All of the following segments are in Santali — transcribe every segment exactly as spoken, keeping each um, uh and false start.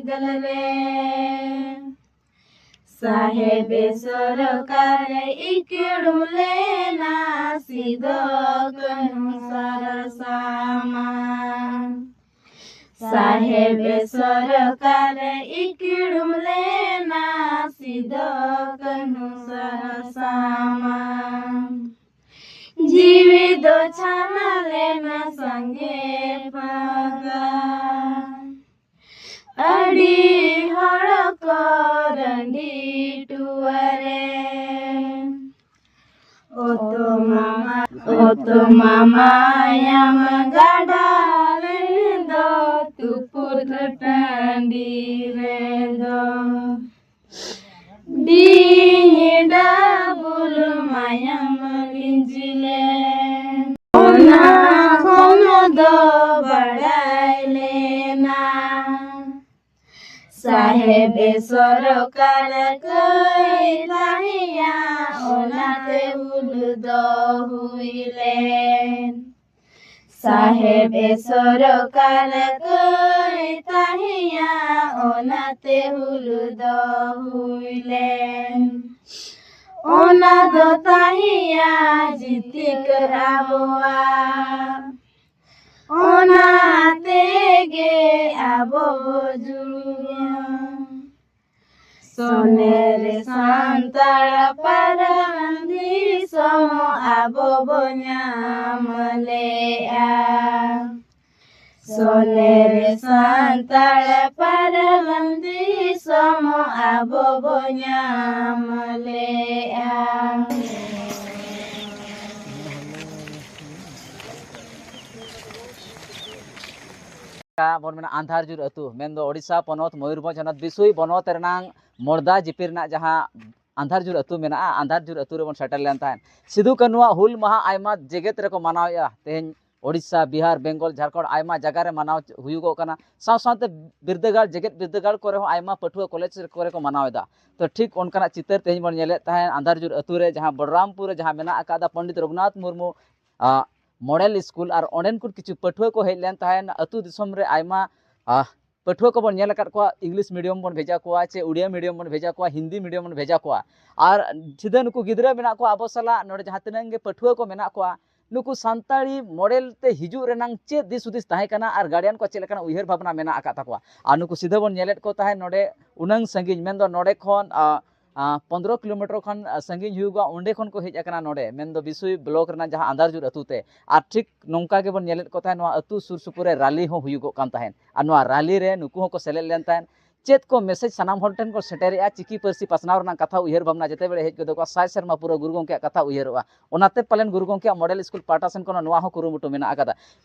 ᱜᱟᱞ ᱨᱮ ᱥᱟᱦᱮᱵ ᱥᱚᱨᱠᱟᱨ ᱤᱠᱲᱩᱢ ᱞᱮᱱᱟ ᱥᱤᱫᱚ ᱠᱟᱹᱱᱦᱩ ᱥᱟᱨᱥᱟᱢᱟ᱾ ᱥᱟᱦᱮᱵ ᱥᱚᱨᱠᱟᱨ ᱤᱠᱲᱩᱢ ᱞᱮᱱᱟ ᱥᱤᱫᱚ ᱠᱟᱹᱱᱦᱩ ᱥᱟᱨᱥᱟᱢᱟ᱾ ᱡᱤᱣᱤ ᱫᱚ ᱪᱷᱟᱱᱟ ᱞᱮᱱᱟ ᱥᱟᱸᱜᱮ ᱯᱷᱟᱫᱟ᱾ ᱟᱹᱰᱤ ᱦᱚᱲ ᱠᱚ ᱨᱟᱺᱰᱤ ᱴᱩᱣᱟᱹᱨᱮ᱾ ᱚᱛᱚᱢᱟ, ᱚᱛᱚᱢᱟ ᱢᱟᱭᱟᱢ ᱜᱟᱰᱟ ᱨᱮᱫᱚ ᱛᱩᱯᱩᱫ ᱴᱟᱺᱰᱤ ᱨᱮᱫᱚ᱾ ᱵᱤᱧ ᱰᱟᱵᱩᱞ ᱢᱟᱭᱟᱢ ᱞᱤᱸᱡᱤ ᱞᱮᱱ᱾ ᱚᱱᱟ ᱠᱷᱚᱱ ᱫᱚ ᱵᱟᱲᱟᱭ ᱞᱮᱱᱟ ᱥᱟᱦᱮᱵ ᱥᱚᱨᱠᱟᱨ ᱠᱟᱹᱭ ᱛᱟᱦᱮᱸᱭᱟ, ᱚᱱᱟᱛᱮ ᱦᱩᱞ ᱫᱚ ᱦᱩᱭ ᱞᱮᱱ᱾ ᱥᱟᱦᱮᱵ ᱥᱚᱨᱠᱟᱨ ᱠᱟᱹᱭ ᱛᱟᱦᱮᱸᱭᱟ, ᱚᱱᱟᱛᱮ ᱦᱩᱞ ᱫᱚ ᱦᱩᱭ ᱞᱮᱱ᱾ ᱚᱱᱟ ᱫᱚ ᱛᱟᱦᱮᱸᱭᱟ ᱡᱤᱛᱤᱠ ᱟᱵᱚᱣᱟᱜ, ᱚᱱᱟ ᱛᱮᱜᱮ ᱟᱵᱚ ᱡᱩᱭᱟ᱾ ᱥᱚᱱᱮᱨ ᱥᱟᱱᱛᱟᱲ ᱯᱟᱨᱟᱱ ᱫᱤᱥᱚᱢ ᱟᱵᱚ ᱵᱚ ᱧᱟᱢ ᱞᱮᱜᱼᱟ᱾ ᱥᱚᱱᱮᱨ ᱥᱟᱱᱛᱟᱲ ᱯᱟᱨᱟᱱ ᱫᱤᱥᱚᱢ ᱟᱵᱚ ᱵᱚ ᱧᱟᱢ ᱞᱮᱜᱼᱟ᱾ ᱵᱚᱱ ᱢᱮᱱᱟ ᱟᱸᱫᱷᱟᱨᱡᱩᱨ ᱟᱹᱛᱩ, ᱢᱮᱱᱫᱚ ᱳᱰᱤᱥᱟ ᱯᱚᱱᱚᱛ ᱢᱚᱭᱩᱨᱵᱷᱚᱸᱡᱽ ᱦᱚᱱᱚᱛ ᱵᱤᱥᱩᱭ ᱵᱚᱱᱚᱛ ᱨᱮᱱᱟᱝ ᱢᱚᱲᱫᱟ ᱡᱤᱯᱤ ᱨᱮᱱᱟᱜ ᱡᱟᱦᱟᱸ ᱟᱸᱫᱷᱟᱨᱡᱩᱨ ᱟᱹᱛᱩ ᱢᱮᱱᱟᱜᱼᱟ, ᱟᱸᱫᱷᱟᱨᱡᱩᱨ ᱟᱹᱛᱩ ᱨᱮᱵᱚᱱ ᱥᱮᱴᱮᱨ ᱞᱮᱱ ᱛᱟᱦᱮᱸᱫ᱾ ᱥᱤᱫᱩ ᱠᱟᱹᱱᱦᱩᱣᱟᱜ ᱦᱩᱞ ᱢᱟᱦᱟ ᱟᱭᱢᱟ ᱡᱮᱜᱮᱛ ᱨᱮᱠᱚ ᱢᱟᱱᱟᱣᱮᱫᱼᱟ᱾ ᱛᱮᱦᱮᱧ ᱳᱰᱤᱥᱟ, ᱵᱤᱦᱟᱨ, ᱵᱮᱝᱜᱚᱞ, ᱡᱷᱟᱲᱠᱷᱚᱸᱰ ᱟᱭᱢᱟ ᱡᱟᱭᱜᱟ ᱨᱮ ᱢᱟᱱᱟᱣ ᱦᱩᱭᱩᱜᱚᱜ ᱠᱟᱱᱟ᱾ ᱥᱟᱶ ᱥᱟᱶᱛᱮ ᱵᱤᱨᱫᱟᱹᱜᱟᱲ, ᱡᱮᱜᱮᱛ ᱵᱤᱨᱫᱟᱹᱜᱟᱲ ᱠᱚᱨᱮ ᱦᱚᱸ ᱟᱭᱢᱟ ᱯᱟᱹᱴᱷᱩᱣᱟᱹ ᱠᱚᱞᱮᱡᱽ ᱠᱚᱨᱮ ᱠᱚ ᱢᱟᱱᱟᱣ ᱮᱫᱟ᱾ ᱛᱚ ᱴᱷᱤᱠ ᱚᱱᱠᱟᱱᱟᱜ ᱪᱤᱛᱟᱹᱨ ᱛᱮᱦᱮᱧ ᱵᱚᱱ ᱧᱮᱞᱮᱫ ᱛᱟᱦᱮᱸᱫ ᱟᱸᱫᱷᱟᱨᱡᱩᱨ ᱟᱹᱛᱩ ᱨᱮ, ᱡᱟᱦᱟᱸ ᱵᱚᱞᱨᱟᱢᱯᱩᱨ ᱨᱮ ᱡᱟᱦᱟᱸ ᱢᱮᱱᱟᱜ ᱟᱠᱟᱫᱟ ᱯᱚᱱᱰᱤᱛ ᱨᱚᱜᱷᱩᱱᱟᱛᱷ ᱢᱩᱨᱢᱩ ᱟᱜ ᱢᱚᱰᱮᱞ ᱥᱠᱩᱞ, ᱟᱨ ᱚᱸᱰᱮᱱ ᱠᱚ ᱠᱤᱪᱷᱩ ᱯᱟᱹᱴᱷᱩᱣᱟᱹ ᱠᱚ ᱦᱮᱡ ᱞᱮᱱ ᱛᱟᱦᱮᱸᱫ ᱟᱹᱛᱩ ᱫᱤᱥᱚᱢ ᱨᱮ ᱟᱭᱢᱟ ᱟᱜ ᱯᱟᱹᱴᱷᱩᱣᱟᱹ ᱠᱚᱵᱚᱱ ᱧᱮᱞ ᱟᱠᱟᱫ ᱠᱚᱣᱟ, ᱤᱝᱞᱤᱥ ᱢᱤᱰᱤᱭᱟᱢ ᱵᱚᱱ ᱵᱷᱮᱡᱟ ᱠᱚᱣᱟ, ᱪᱮ ᱩᱲᱤᱭᱟ ᱢᱤᱰᱤᱭᱟᱢ ᱵᱚᱱ ᱵᱷᱮᱡᱟ ᱠᱚᱣᱟ, ᱦᱤᱱᱫᱤ ᱢᱤᱰᱤᱭᱟᱢ ᱵᱚᱱ ᱵᱷᱮᱡᱟ ᱠᱚᱣᱟ, ᱟᱨ ᱥᱤᱫᱷᱟᱹ ᱱᱩᱠᱩ ᱜᱤᱫᱽᱨᱟᱹ ᱢᱮᱱᱟᱜ ᱠᱚᱣᱟ ᱟᱵᱚ ᱥᱟᱞᱟᱜ, ᱱᱚᱰᱮ ᱡᱟᱦᱟᱸ ᱛᱤᱱᱟᱹᱜ ᱜᱮ ᱯᱟᱹᱴᱷᱩᱣᱟᱹ ᱠᱚ ᱢᱮᱱᱟᱜ ᱠᱚᱣᱟ, ᱱᱩᱠᱩ ᱥᱟᱱᱛᱟᱲᱤ ᱢᱚᱰᱮᱞ ᱛᱮ ᱦᱤᱡᱩᱜ ᱨᱮᱱᱟᱝ ᱪᱮᱫ ᱫᱤᱥ ᱦᱩᱫᱤᱥ ᱛᱟᱦᱮᱸ ᱠᱟᱱᱟ ᱟᱨ ᱜᱟᱨᱰᱤᱭᱟᱱ ᱠᱚ ᱪᱮᱫ ᱞᱮᱠᱟᱱᱟᱜ ᱩᱭᱦᱟᱹᱨ ᱵᱷᱟᱵᱽᱱᱟ ᱢᱮᱱᱟᱜ ᱟᱠᱟᱫ ᱛᱟᱠᱚᱣᱟ᱾ ᱟᱨ ᱱᱩᱠᱩ ᱥᱤᱫᱷᱟᱹ ᱵᱚᱱ ᱧᱮᱞᱮᱫ ᱠᱚ ᱛᱟᱦᱮᱸᱫ ᱱᱚᱰᱮ ᱩᱱᱟᱹᱝ ᱥᱟᱺᱜᱤᱧ, ᱢᱮᱱᱫᱚ ᱱᱚᱰᱮ ᱠᱷᱚᱱ, ᱟ, ᱟ, ᱯᱚᱱᱫᱽᱨᱚ ᱠᱤᱞᱳᱢᱤᱴᱟᱨ ᱠᱷᱚᱱ, ᱟ, ᱥᱟᱺᱜᱤᱧ ᱦᱩᱭᱩᱜᱼᱟ, ᱚᱸᱰᱮ ᱠᱷᱚᱱ ᱠᱚ ᱦᱮᱡ ᱟᱠᱟᱱᱟ ᱱᱚᱰᱮ, ᱢᱮᱱᱫᱚ ᱵᱤᱥᱩᱭ ᱵᱞᱚᱠ ᱨᱮᱱᱟᱜ ᱡᱟᱦᱟᱸ ᱟᱱᱫᱟᱨᱡᱩᱨ ᱟᱹᱛᱩ ᱛᱮ᱾ ᱟᱨ ᱴᱷᱤᱠ ᱱᱚᱝᱠᱟ ᱜᱮᱵᱚᱱ ᱧᱮᱞᱮᱫ ᱠᱚ ᱛᱟᱦᱮᱸᱫ, ᱱᱚᱣᱟ ᱟᱹᱛᱩ ᱥᱩᱨ ᱥᱩᱯᱩᱨ ᱨᱮ ᱨᱟᱞᱤ ᱦᱚᱸ ᱦᱩᱭᱩᱜᱚᱜ ᱠᱟᱱ ᱛᱟᱦᱮᱸᱫ᱾ ᱟᱨ ᱱᱚᱣᱟ ᱨᱟᱞᱤ ᱨᱮ ᱱᱩᱠᱩ ᱦᱚᱸᱠᱚ ᱥᱮᱞᱮᱫ ᱞᱮᱱ ᱛᱟᱦᱮᱸᱫ᱾ ᱪᱮᱫ ᱠᱚ ᱢᱮᱥᱮᱡᱽ ᱥᱟᱱᱟᱢ ᱦᱚᱲ ᱴᱷᱮᱱ ᱠᱚ ᱥᱮᱴᱮᱨᱮᱜᱼᱟ, ᱪᱤᱠᱤ ᱯᱟᱹᱨᱥᱤ ᱯᱟᱥᱱᱟᱣ ᱨᱮᱱᱟᱜ ᱠᱟᱛᱷᱟ ᱩᱭᱦᱟᱹᱨ ᱵᱷᱟᱵᱽᱱᱟ ᱡᱮᱛᱮ ᱵᱮᱲᱮ ᱦᱮᱡ ᱜᱚᱫᱚᱜᱼᱟ, ᱥᱟᱭ ᱥᱮᱨᱢᱟ ᱯᱩᱨᱟᱹ ᱜᱩᱨᱩ ᱜᱚᱢᱠᱮᱭᱟᱜ ᱠᱟᱛᱷᱟ ᱩᱭᱦᱟᱹᱨᱚᱜᱼᱟ᱾ ᱚᱱᱟᱛᱮ ᱯᱟᱞᱮᱱ ᱜᱩᱨᱩ ᱜᱚᱢᱠᱮᱭᱟᱜ ᱢᱚᱰᱮᱞ ᱥᱠᱩᱞ ᱯᱟᱦᱴᱟ ᱥᱮᱱ ᱠᱷᱚᱱ ᱱᱚᱣᱟ ᱦᱚᱸ ᱠᱩᱨᱩᱢᱩᱴᱩ ᱢᱮᱱᱟᱜ ᱟᱠᱟᱫᱟ᱾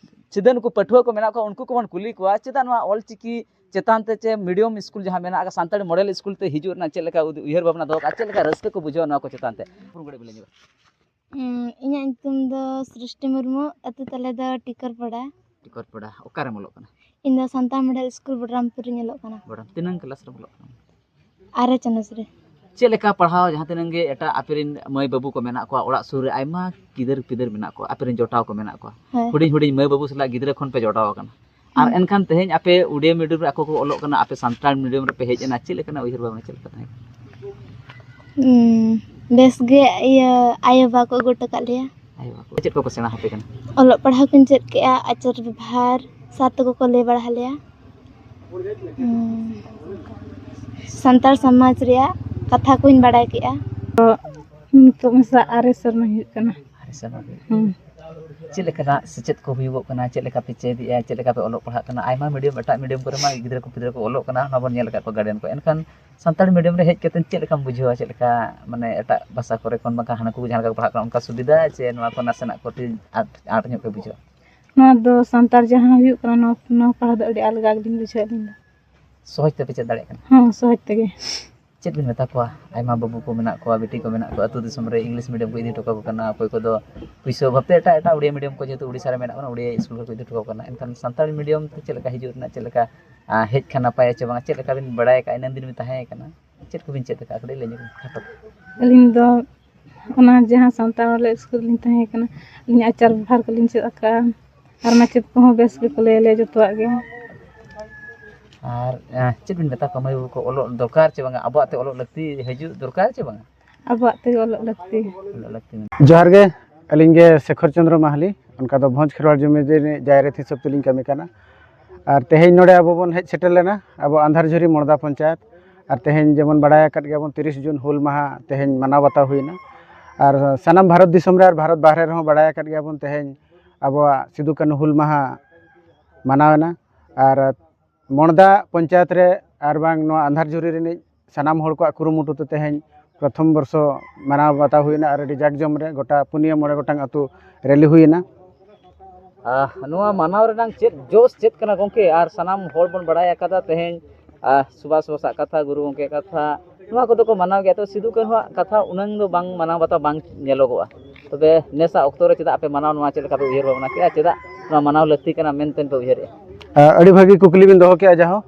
ᱥᱤᱫᱷᱟᱹ ᱱᱩᱠᱩ ᱯᱟᱹᱴᱷᱩᱣᱟᱹ ᱠᱚ ᱢᱮᱱᱟᱜ ᱠᱚᱣᱟ, ᱩᱱᱠᱩ ᱠᱚᱵᱚᱱ ᱠᱩᱞᱤ ᱠᱚᱣᱟ, ᱪᱮᱫᱟᱜ ᱱᱚᱣᱟ ᱚᱞ ᱪᱤᱠᱤ ᱪᱮᱛᱟᱱ ᱛᱮ ᱪᱮ ᱢᱤᱰᱤᱭᱟᱢ ᱥᱠᱩᱞ ᱡᱟᱦᱟᱸ ᱢᱮᱱᱟᱜ ᱟᱠᱟᱫ, ᱥᱟᱱᱛᱟᱲᱤ ᱢᱚᱰᱮᱞ ᱥᱠᱩᱞ ᱛᱮ ᱦᱤᱡᱩᱜ ᱨᱮᱱᱟᱜ ᱪᱮᱫ ᱞᱮᱠᱟ ᱩᱫ-, ᱩᱭᱦᱟᱹᱨ ᱵᱷᱟᱵᱽᱱᱟ ᱫᱚᱦᱚ ᱠᱟᱜᱼᱟ, ᱪᱮᱫ ᱞᱮᱠᱟ ᱨᱟᱹᱥᱠᱟᱹ ᱠᱚ ᱵᱩᱡᱷᱟᱹᱣᱟ ᱱᱚᱣᱟ ᱠᱚ ᱪᱮᱛᱟᱱ ᱛᱮ? ᱩᱯᱨᱩᱢ ᱠᱟᱹᱴᱤᱡ ᱵᱤᱱ ᱞᱟᱹᱭ ᱧᱚᱜᱟ᱾ ᱩᱸ, ᱤᱧᱟᱹᱜ ᱧᱩᱛᱩᱢ ᱫᱚ ᱥᱨᱤᱥᱴᱤ ᱢᱩᱨᱢᱩ, ᱟᱹᱛᱩ ᱛᱟᱞᱮ ᱫᱚ ᱴᱤᱠᱚᱨᱯᱟᱲᱟ᱾ ᱴᱤᱠᱚᱨᱯᱟᱲᱟ, ᱚᱠᱟᱨᱮᱢ ᱚᱞᱚᱜ ᱠᱟᱱᱟ? ᱤᱧ ᱫᱚ ᱥᱟᱱᱛᱟᱲ ᱢᱚᱰᱮᱞ ᱥᱠᱩᱞ ᱵᱚᱰᱨᱟᱢᱯᱩᱨ ᱨᱤᱧ ᱚᱞᱚᱜ ᱠᱟᱱᱟ᱾ ᱵᱚᱰᱨᱟᱢ, ᱛᱤᱱᱟᱹᱝ ᱠᱞᱟᱥ ᱨᱮᱢ ᱚᱞᱚᱜ ᱠᱟᱱᱟ? ᱟᱨᱮ ᱪᱟᱱᱟᱪ ᱨᱮ᱾ ᱪᱮᱫ ᱞᱮᱠᱟ ᱯᱟᱲᱦᱟᱣ, ᱡᱟᱦᱟᱸ ᱛᱤᱱᱟᱹᱝ ᱜᱮ ᱮᱴᱟᱜ ᱟᱯᱮ ᱨᱮᱱ ᱢᱟᱹᱭ ᱵᱟᱹᱵᱩ ᱠᱚ ᱢᱮᱱᱟᱜ ᱠᱚᱣᱟ, ᱚᱲᱟᱜ ᱥᱩᱨ ᱨᱮ ᱟᱭᱢᱟ ᱜᱤᱫᱟᱹᱨ ᱯᱤᱫᱟᱹᱨ ᱢᱮᱱᱟᱜ ᱠᱚᱣᱟ, ᱟᱯᱮ ᱨᱮᱱ ᱡᱚᱴᱟᱣ ᱠᱚ ᱢᱮᱱᱟᱜ ᱠᱚᱣᱟ, ᱦᱮᱸ᱾ ᱦᱩᱰᱤᱧ ᱦᱩᱰᱤᱧ ᱢᱟᱹᱭ ᱵᱟᱹᱵᱩ ᱥᱟᱞᱟᱜ ᱜᱤᱫᱽᱨᱟᱹ ᱠᱷᱚᱱ ᱯᱮ ᱡᱚᱴᱟᱣ ᱟᱠᱟᱱᱟ, ᱟᱨ ᱦᱩᱸ᱾ ᱮᱱᱠᱷᱟᱱ ᱛᱮᱦᱮᱧ ᱟᱯᱮ ᱩᱰᱤᱭᱟ ᱢᱤᱰᱤᱭᱟᱢ ᱨᱮ ᱟᱠᱚ ᱠᱚ ᱚᱞᱚᱜ ᱠᱟᱱᱟ, ᱟᱯᱮ ᱥᱟᱱᱛᱟᱲ ᱢᱤᱰᱤᱭᱟᱢ ᱨᱮᱯᱮ ᱦᱮᱡ ᱮᱱᱟ, ᱪᱮᱫ ᱞᱮᱠᱟᱱᱟᱜ ᱩᱭᱦᱟᱹᱨ ᱵᱷᱟᱵᱽᱱᱟ, ᱪᱮᱫ ᱞᱮᱠᱟ ᱛᱟᱦᱮᱸ ᱠᱟᱱᱟ? ᱩᱸ, ᱵᱮᱥ ᱜᱮ, ᱤᱭᱟᱹ, ᱟᱭᱳ ᱵᱟᱵᱟ ᱠᱚ ᱟᱹᱜᱩ ᱦᱚᱴᱚ ᱠᱟᱜ ᱞᱮᱭᱟ᱾ ᱟᱭᱳ ᱵᱟᱵᱟ ᱠᱚ ᱪᱮᱫ ᱠᱚᱠᱚ ᱥᱮᱬᱟ ᱟᱯᱮ ᱠᱟᱱᱟ? ᱚᱞᱚᱜ ᱯᱟᱲᱦᱟᱣ ᱠᱚᱧ ᱪᱮᱫ ᱠᱮᱜᱼᱟ, ᱟᱪᱟᱨ ᱵᱮᱵᱷᱟᱨ, ᱥᱟᱨ ᱛᱟᱠᱚ ᱠᱚ ᱞᱟᱹᱭ ᱵᱟᱲᱟ ᱟᱞᱮᱭᱟ᱾ ᱩᱸ, ᱥᱟᱱᱛᱟᱲ ᱥᱚᱢᱟᱡᱽ ᱨᱮᱭᱟᱜ ᱠᱟᱛᱷᱟ ᱠᱚᱧ ᱵᱟᱲᱟᱭ ᱠᱮᱜᱼᱟ᱾ ᱱᱤᱛᱚᱜ ᱢᱮᱥᱟ ᱟᱨᱮ ᱥᱮᱨᱢᱟ ᱦᱩᱭᱩᱜ ᱠᱟᱱᱟ᱾ ᱟᱨᱮ ᱥᱮᱨᱢᱟ ᱦᱩᱭᱩᱜ ᱠᱟᱱᱟ᱾ ᱦᱩᱸ᱾ ᱪᱮᱫ ᱞᱮᱠᱟᱱᱟᱜ ᱥᱮᱪᱮᱫ ᱠᱚ ᱦᱩᱭᱩᱜᱚᱜ ᱠᱟᱱᱟ? ᱪᱮᱫ ᱞᱮᱠᱟ ᱯᱮ ᱪᱮᱫ ᱮᱜᱼᱟ? ᱪᱮᱫ ᱞᱮᱠᱟ ᱯᱮ ᱚᱞᱚᱜ ᱯᱟᱲᱦᱟᱜ ᱠᱟᱱᱟ? ᱟᱭᱢᱟ ᱢᱤᱰᱤᱭᱟᱢ, ᱮᱴᱟᱜ ᱢᱤᱰᱤᱭᱟᱢ ᱠᱚᱨᱮ ᱢᱟ ᱜᱤᱫᱽᱨᱟᱹ ᱠᱚ, ᱯᱤᱫᱽᱨᱟᱹ ᱠᱚ ᱚᱞᱚᱜ ᱠᱟᱱᱟ, ᱚᱱᱟ ᱵᱚᱱ ᱧᱮᱞ ᱟᱠᱟᱫ ᱠᱚᱣᱟ ᱜᱟᱨᱰᱤᱭᱟᱱ ᱠᱚ᱾ ᱮᱱᱠᱷᱟᱱ ᱥᱟᱱᱛᱟᱲᱤ ᱢᱤᱰᱤᱭᱟᱢ ᱨᱮ ᱦᱮᱡ ᱠᱟᱛᱮ ᱪᱮᱫ ᱞᱮᱠᱟᱢ ᱵᱩᱡᱷᱟᱹᱣᱟ? ᱪᱮᱫ ᱞᱮᱠᱟ, ᱢᱟᱱᱮ, ᱮᱴᱟᱜ ᱵᱷᱟᱥᱟ ᱠᱚᱨᱮ ᱠᱷᱚᱱ ᱵᱟᱝᱠᱷᱟᱱ ᱦᱟᱱᱟ ᱠᱚ ᱡᱟᱦᱟᱸ ᱞᱮᱠᱟ ᱠᱚ ᱯᱟᱲᱦᱟᱜ ᱠᱟᱱᱟ, ᱚᱱᱠᱟ ᱥᱩᱵᱤᱫᱷᱟ, ᱪᱮ ᱱᱚᱣᱟ ᱠᱚ ᱱᱟᱥᱮᱱᱟᱜ ᱠᱟᱹᱴᱤᱡ ᱟᱸᱴ, ᱟᱸᱴ ᱧᱚᱜ ᱯᱮ ᱵᱩᱡᱷᱟᱹᱣᱟ? ᱱᱚᱣᱟ ᱫᱚ ᱥᱟᱱᱛᱟᱲ ᱡᱟᱦᱟᱸ ᱦᱩᱭᱩᱜ ᱠᱟᱱᱟ, ᱱᱚᱣᱟ, ᱱᱚᱣᱟ ᱯᱟᱲᱦᱟᱣ ᱫᱚ ᱟᱹᱰᱤ ᱟᱞᱜᱟ ᱜᱮᱞᱤᱧ ᱵᱩᱡᱷᱟᱹᱣᱮᱫ ᱞᱤᱧ ᱫᱚ᱾ ᱥᱚᱦᱚᱡᱽ ᱛᱮᱯᱮ ᱪᱮᱫ ᱫᱟᱲᱮᱭᱟᱜ ᱠᱟᱱᱟ? ᱦᱚᱸ, ᱥᱚᱦᱚᱡᱽ ᱛᱮᱜᱮ᱾ ᱪᱮᱫ ᱵᱤᱱ ᱢᱮᱛᱟ ᱠᱚᱣᱟ? ᱟᱭᱢᱟ ᱵᱟᱹᱵᱩ ᱠᱚ ᱢᱮᱱᱟᱜ ᱠᱚᱣᱟ, ᱵᱤᱴᱤ ᱠᱚ ᱢᱮᱱᱟᱜ ᱠᱚᱣᱟ, ᱟᱹᱛᱩ ᱫᱤᱥᱚᱢ ᱨᱮ ᱤᱝᱞᱤᱥ ᱢᱤᱰᱤᱭᱟᱢ ᱠᱚ ᱤᱫᱤ ᱦᱚᱴᱚ ᱠᱟᱠᱚ ᱠᱟᱱᱟ, ᱚᱠᱚᱭ ᱠᱚᱫᱚ ᱯᱩᱭᱥᱟᱹ ᱚᱵᱷᱟᱵ ᱛᱮ ᱮᱴᱟᱜ ᱮᱴᱟᱜ ᱩᱲᱤᱭᱟ ᱢᱤᱰᱤᱭᱟᱢ ᱠᱚ, ᱡᱮᱦᱮᱛᱩ ᱩᱲᱤᱥᱥᱟ ᱨᱮ ᱢᱮᱱᱟᱜ ᱵᱚᱱᱟ, ᱩᱲᱤᱭᱟ ᱥᱠᱩᱞ ᱨᱮᱠᱚ ᱤᱫᱤ ᱦᱚᱴᱚ ᱠᱟᱠᱚ ᱠᱟᱱᱟ᱾ ᱮᱱᱠᱷᱟᱱ ᱥᱟᱱᱛᱟᱲᱤ ᱢᱤᱰᱤᱭᱟᱢ ᱛᱮ ᱪᱮᱫ ᱞᱮᱠᱟ ᱦᱤᱡᱩᱜ ᱨᱮᱱᱟᱜ, ᱪᱮᱫ ᱞᱮᱠᱟ, ᱟ, ᱦᱮᱡ ᱠᱷᱟᱱ ᱱᱟᱯᱟᱭᱟ ᱪᱮ ᱵᱟᱝᱟ? ᱪᱮᱫ ᱞᱮᱠᱟ ᱵᱤᱱ ᱵᱟᱲᱟᱭ ᱟᱠᱟᱫᱼᱟ, ᱤᱱᱟᱹᱜ ᱫᱤᱱ ᱵᱤᱱ ᱛᱟᱦᱮᱸ ᱠᱟᱱᱟ? ᱪᱮᱫ ᱠᱚᱵᱤᱱ ᱪᱮᱫ ᱟᱠᱟᱫᱼᱟ? ᱠᱟᱹᱴᱤᱡ ᱞᱟᱹᱭ ᱧᱚᱜ ᱵᱤᱱ ᱠᱷᱟᱴᱚ᱾ ᱟᱹᱞᱤᱧ ᱫᱚ ᱚᱱᱟ ᱡᱟᱦᱟᱸ ᱥᱟᱱᱛᱟᱲ ᱢᱚᱰᱮᱞ ᱥᱠᱩᱞ ᱨᱮᱞᱤᱧ ᱛᱟᱦᱮᱸ ᱠᱟᱱᱟ, ᱟᱹᱞᱤᱧ ᱟᱪᱟᱨ ᱵᱮᱵᱷᱟᱨ ᱠᱚᱞᱤᱧ ᱪᱮᱫ ᱟᱠᱟᱫᱼᱟ, ᱟᱨ ᱢᱟᱪᱮᱫ ᱠᱚᱦᱚᱸ ᱵᱮᱥ ᱜᱮᱠᱚ ᱞᱟᱹᱭ ᱟᱞᱮᱭᱟ ᱡᱚᱛᱚᱣᱟᱜ ᱜᱮ᱾ ᱟᱨ ᱮᱸ, ᱪᱮᱫ ᱵᱤᱱ ᱢᱮᱛᱟ ᱠᱚᱣᱟ, ᱢᱟᱹᱭ ᱵᱟᱹᱵᱩ ᱠᱚ ᱚᱞᱚᱜ ᱫᱚᱨᱠᱟᱨ ᱪᱮ ᱵᱟᱝᱟ? ᱟᱵᱚᱣᱟᱜ ᱛᱮ ᱚᱞᱚᱜ ᱞᱟᱹᱠᱛᱤ ᱦᱤᱡᱩᱜ ᱫᱚᱨᱠᱟᱨ ᱪᱮ ᱵᱟᱝᱟ? ᱟᱵᱚᱣᱟᱜ ᱛᱮᱜᱮ ᱚᱞᱚᱜ ᱞᱟᱹᱠᱛᱤ᱾ ᱚᱞᱚᱜ ᱞᱟᱹᱠᱛᱤ ᱢᱮᱱᱟᱜᱼᱟ᱾ ᱡᱚᱦᱟᱨ ᱜᱮ, ᱟᱹᱞᱤᱧ ᱜᱮ ᱥᱮᱠᱷᱚᱨ ᱪᱚᱸᱫᱽᱨᱚ ᱢᱟᱦᱟᱞᱤ, ᱚᱱᱠᱟ ᱫᱚ ᱵᱷᱚᱸᱡᱽ ᱠᱷᱮᱨᱣᱟᱲ ᱡᱩᱢᱤ ᱨᱤᱱᱤᱡ ᱡᱟᱭᱨᱮᱛ ᱦᱤᱥᱟᱹᱵ ᱛᱮᱞᱤᱧ ᱠᱟᱹᱢᱤ ᱠᱟᱱᱟ᱾ ᱟᱨ ᱛᱮᱦᱮᱧ ᱱᱚᱰᱮ ᱟᱵᱚ ᱵᱚᱱ ᱦᱮᱡ ᱥᱮᱴᱮᱨ ᱞᱮᱱᱟ, ᱟᱵᱚ ᱟᱱᱫᱷᱟᱨ ᱡᱷᱩᱨᱤ ᱢᱚᱲᱫᱟ ᱯᱚᱧᱪᱟᱭᱮᱛ᱾ ᱟᱨ ᱛᱮᱦᱮᱧ ᱡᱮᱢᱚᱱ ᱵᱟᱲᱟᱭ ᱟᱠᱟᱫ ᱜᱮᱭᱟᱵᱚᱱ, ᱛᱤᱨᱤᱥ ᱡᱩᱱ ᱦᱩᱞ ᱢᱟᱦᱟ ᱛᱮᱦᱮᱧ ᱢᱟᱱᱟᱣ ᱵᱟᱛᱟᱣ ᱦᱩᱭᱱᱟ᱾ ᱟᱨ ᱥᱟᱱᱟᱢ ᱵᱷᱟᱨᱚᱛ ᱫᱤᱥᱚᱢ ᱨᱮ ᱟᱨ ᱵᱷᱟᱨᱚᱛ ᱵᱟᱦᱨᱮ ᱨᱮᱦᱚᱸ ᱵᱟᱲᱟᱭ ᱟᱠᱟᱫ ᱜᱮᱭᱟᱵᱚᱱ, ᱛᱮᱦᱮᱧ ᱟᱵᱚᱣᱟᱜ ᱥᱤᱫᱩ ᱠᱟᱹᱱᱦᱩ ᱦᱩᱞ ᱢᱟᱦᱟ ᱢᱟᱱᱟᱣ ᱮᱱᱟ᱾ ᱟᱨ ᱢᱚᱲᱫᱟ ᱯᱚᱧᱪᱟᱭᱮᱛ ᱨᱮ ᱟᱨ ᱵᱟᱝ ᱱᱚᱣᱟ ᱟᱱᱫᱷᱟᱨ ᱡᱷᱩᱨᱤ ᱨᱤᱱᱤᱡ ᱥᱟᱱᱟᱢ ᱦᱚᱲ ᱠᱚᱣᱟᱜ ᱠᱩᱨᱩᱢᱩᱴᱩ ᱛᱮ ᱛᱮᱦᱮᱧ ᱯᱨᱚᱛᱷᱚᱢ ᱵᱚᱨᱥᱚ ᱢᱟᱱᱟᱣ ᱵᱟᱛᱟᱣ ᱦᱩᱭᱱᱟ ᱟᱨ ᱟᱹᱰᱤ ᱡᱟᱠ ᱡᱚᱢ ᱨᱮ ᱜᱚᱴᱟ ᱯᱩᱱᱭᱟᱹ ᱢᱚᱬᱮ ᱜᱚᱴᱟᱝ ᱟᱹᱛᱩ ᱨᱮᱞᱤ ᱦᱩᱭᱱᱟ᱾ ᱟᱦ, ᱱᱚᱣᱟ ᱢᱟᱱᱟᱣ ᱨᱮᱱᱟᱝ ᱪᱮᱫ ᱡᱚᱥ ᱪᱮᱫ ᱠᱟᱱᱟ ᱜᱚᱢᱠᱮ? ᱟᱨ ᱥᱟᱱᱟᱢ ᱦᱚᱲ ᱵᱚᱱ ᱵᱟᱲᱟᱭ ᱟᱠᱟᱫᱟ ᱛᱮᱦᱮᱧ, ᱟᱦ, ᱥᱩᱵᱷᱟᱥ ᱵᱳᱥᱟᱜ ᱠᱟᱛᱷᱟ, ᱜᱩᱨᱩ ᱜᱚᱢᱠᱮᱭᱟᱜ ᱠᱟᱛᱷᱟ, ᱱᱚᱣᱟ ᱠᱚᱫᱚ ᱠᱚ ᱢᱟᱱᱟᱣ ᱜᱮᱭᱟ᱾ ᱛᱚ ᱥᱤᱫᱩ ᱠᱟᱹᱱᱦᱩᱣᱟᱜ ᱠᱟᱛᱷᱟ ᱩᱱᱟᱹᱝ ᱫᱚ ᱵᱟᱝ ᱢᱟᱱᱟᱣ ᱵᱟᱛᱟᱣ ᱵᱟᱝ ᱧᱮᱞᱚᱜᱚᱜᱼᱟ᱾ ᱛᱚᱵᱮ ᱱᱮᱥᱟᱜ ᱚᱠᱛᱚ ᱨᱮ ᱪᱮᱫᱟᱜ ᱯᱮ ᱢᱟᱱᱟᱣ, ᱱᱚᱣᱟ ᱪᱮᱫ ᱞᱮᱠᱟ ᱯᱮ ᱩᱭᱦᱟᱹᱨ ᱵᱷᱟᱵᱽᱱᱟ ᱠᱮᱜᱼᱟ? ᱪᱮᱫᱟᱜ ᱱᱚᱣᱟ ᱢᱟᱱᱟᱣ ᱞᱟᱹᱠᱛᱤ ᱠᱟᱱᱟ ᱢᱮᱱᱛᱮ ᱯᱮ ᱩᱭᱦᱟᱹᱨᱮᱜᱼᱟ? ᱟ, ᱟᱹᱰᱤ ᱵᱷᱟᱹᱜᱤ ᱠᱩᱠᱞᱤ ᱵᱤᱱ ᱫᱚᱦᱚ ᱠᱮᱜᱼᱟ ᱡᱟᱦᱳ᱾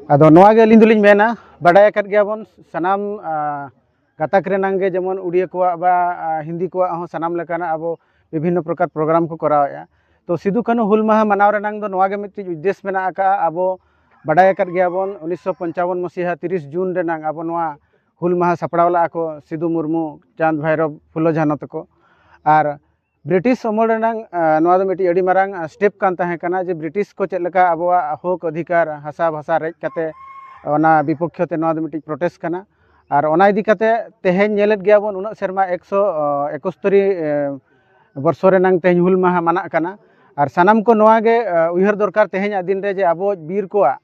ᱟᱫᱚ ᱱᱚᱣᱟ ᱜᱮ ᱟᱹᱞᱤᱧ ᱫᱚᱞᱤᱧ ᱢᱮᱱᱟ, ᱵᱟᱰᱟᱭ ᱟᱠᱟᱫ ᱜᱮᱭᱟᱵᱚᱱ ᱥᱟᱱᱟᱢ, ᱟ, ᱜᱟᱛᱟᱠ ᱨᱮᱱᱟᱝ ᱜᱮ, ᱡᱮᱢᱚᱱ ᱩᱲᱤᱭᱟᱹ ᱠᱚᱣᱟᱜ ᱵᱟ, ᱟ, ᱦᱤᱱᱫᱤ ᱠᱚᱣᱟᱜ ᱦᱚᱸ ᱥᱟᱱᱟᱢ ᱞᱮᱠᱟᱱᱟᱜ ᱟᱵᱚ ᱵᱤᱵᱷᱤᱱᱱᱚ ᱯᱨᱚᱠᱟᱨ ᱯᱨᱳᱜᱨᱟᱢ ᱠᱚ ᱠᱚᱨᱟᱣᱮᱫᱼᱟ᱾ ᱛᱚ ᱥᱤᱫᱩ ᱠᱟᱹᱱᱦᱩ ᱦᱩᱞ ᱢᱟᱦᱟ ᱢᱟᱱᱟᱣ ᱨᱮᱱᱟᱝ ᱫᱚ ᱱᱚᱣᱟ ᱜᱮ ᱢᱤᱫᱴᱤᱡ ᱩᱫᱽᱫᱮᱥ ᱢᱮᱱᱟᱜ ᱟᱠᱟᱫᱼᱟ᱾ ᱟᱵᱚ ᱵᱟᱰᱟᱭ ᱟᱠᱟᱫ ᱜᱮᱭᱟᱵᱚᱱ, ᱩᱱᱤᱥᱥᱚ ᱯᱚᱧᱪᱟᱵᱚᱱ ᱢᱟᱥᱤᱦᱟ ᱛᱤᱨᱤᱥ ᱡᱩᱱ ᱨᱮᱱᱟᱝ ᱟᱵᱚ ᱱᱚᱣᱟ ᱦᱩᱞ ᱢᱟᱦᱟ ᱥᱟᱯᱲᱟᱣ ᱞᱟᱜᱼᱟ ᱠᱚ ᱥᱤᱫᱩ ᱢᱩᱨᱢᱩ, ᱪᱟᱸᱫᱽ ᱵᱷᱟᱭᱨᱚᱵ, ᱯᱷᱩᱞᱳ ᱡᱷᱟᱱᱚ ᱛᱟᱠᱚ᱾ ᱟᱨ ᱵᱨᱤᱴᱤᱥ ᱟᱢᱚᱞ ᱨᱮᱱᱟᱝ, ᱟ, ᱱᱚᱣᱟ ᱫᱚ ᱢᱤᱫᱴᱤᱡ ᱟᱹᱰᱤ ᱢᱟᱨᱟᱝ, ᱟ, ᱥᱴᱮᱯ ᱠᱟᱱ ᱛᱟᱦᱮᱸ ᱠᱟᱱᱟ, ᱡᱮ ᱵᱨᱤᱴᱤᱥ ᱠᱚ ᱪᱮᱫ ᱞᱮᱠᱟ ᱟᱵᱚᱣᱟᱜ ᱦᱚᱠ ᱚᱫᱷᱤᱠᱟᱨ, ᱦᱟᱥᱟ ᱵᱷᱟᱥᱟ ᱨᱮᱡ ᱠᱟᱛᱮ ᱚᱱᱟ ᱵᱤᱯᱚᱠᱠᱷᱚ ᱛᱮ ᱱᱚᱣᱟ ᱫᱚ ᱢᱤᱫᱴᱤᱡ ᱯᱨᱚᱴᱮᱥᱴ ᱠᱟᱱᱟ᱾ ᱟᱨ ᱚᱱᱟ ᱤᱫᱤ ᱠᱟᱛᱮ ᱛᱮᱦᱮᱧ ᱧᱮᱞᱮᱫ ᱜᱮᱭᱟᱵᱚᱱ ᱩᱱᱟᱹᱜ ᱥᱮᱨᱢᱟ ᱮᱠᱥᱚ ᱮᱠᱚᱥᱛᱚᱨᱤ, ᱮ, ᱵᱚᱨᱥᱚ ᱨᱮᱱᱟᱝ ᱛᱮᱦᱮᱧ ᱦᱩᱞ ᱢᱟᱦᱟ ᱢᱟᱱᱟᱜ ᱠᱟᱱᱟ᱾ ᱟᱨ ᱥᱟᱱᱟᱢ ᱠᱚ ᱱᱚᱣᱟ ᱜᱮ, ᱮ, ᱩᱭᱦᱟᱹᱨ ᱫᱚᱨᱠᱟᱨ ᱛᱮᱦᱮᱧᱟᱜ ᱫᱤᱱ ᱨᱮ ᱡᱮ ᱟᱵᱚ ᱵᱤᱨ ᱠᱚᱣᱟᱜ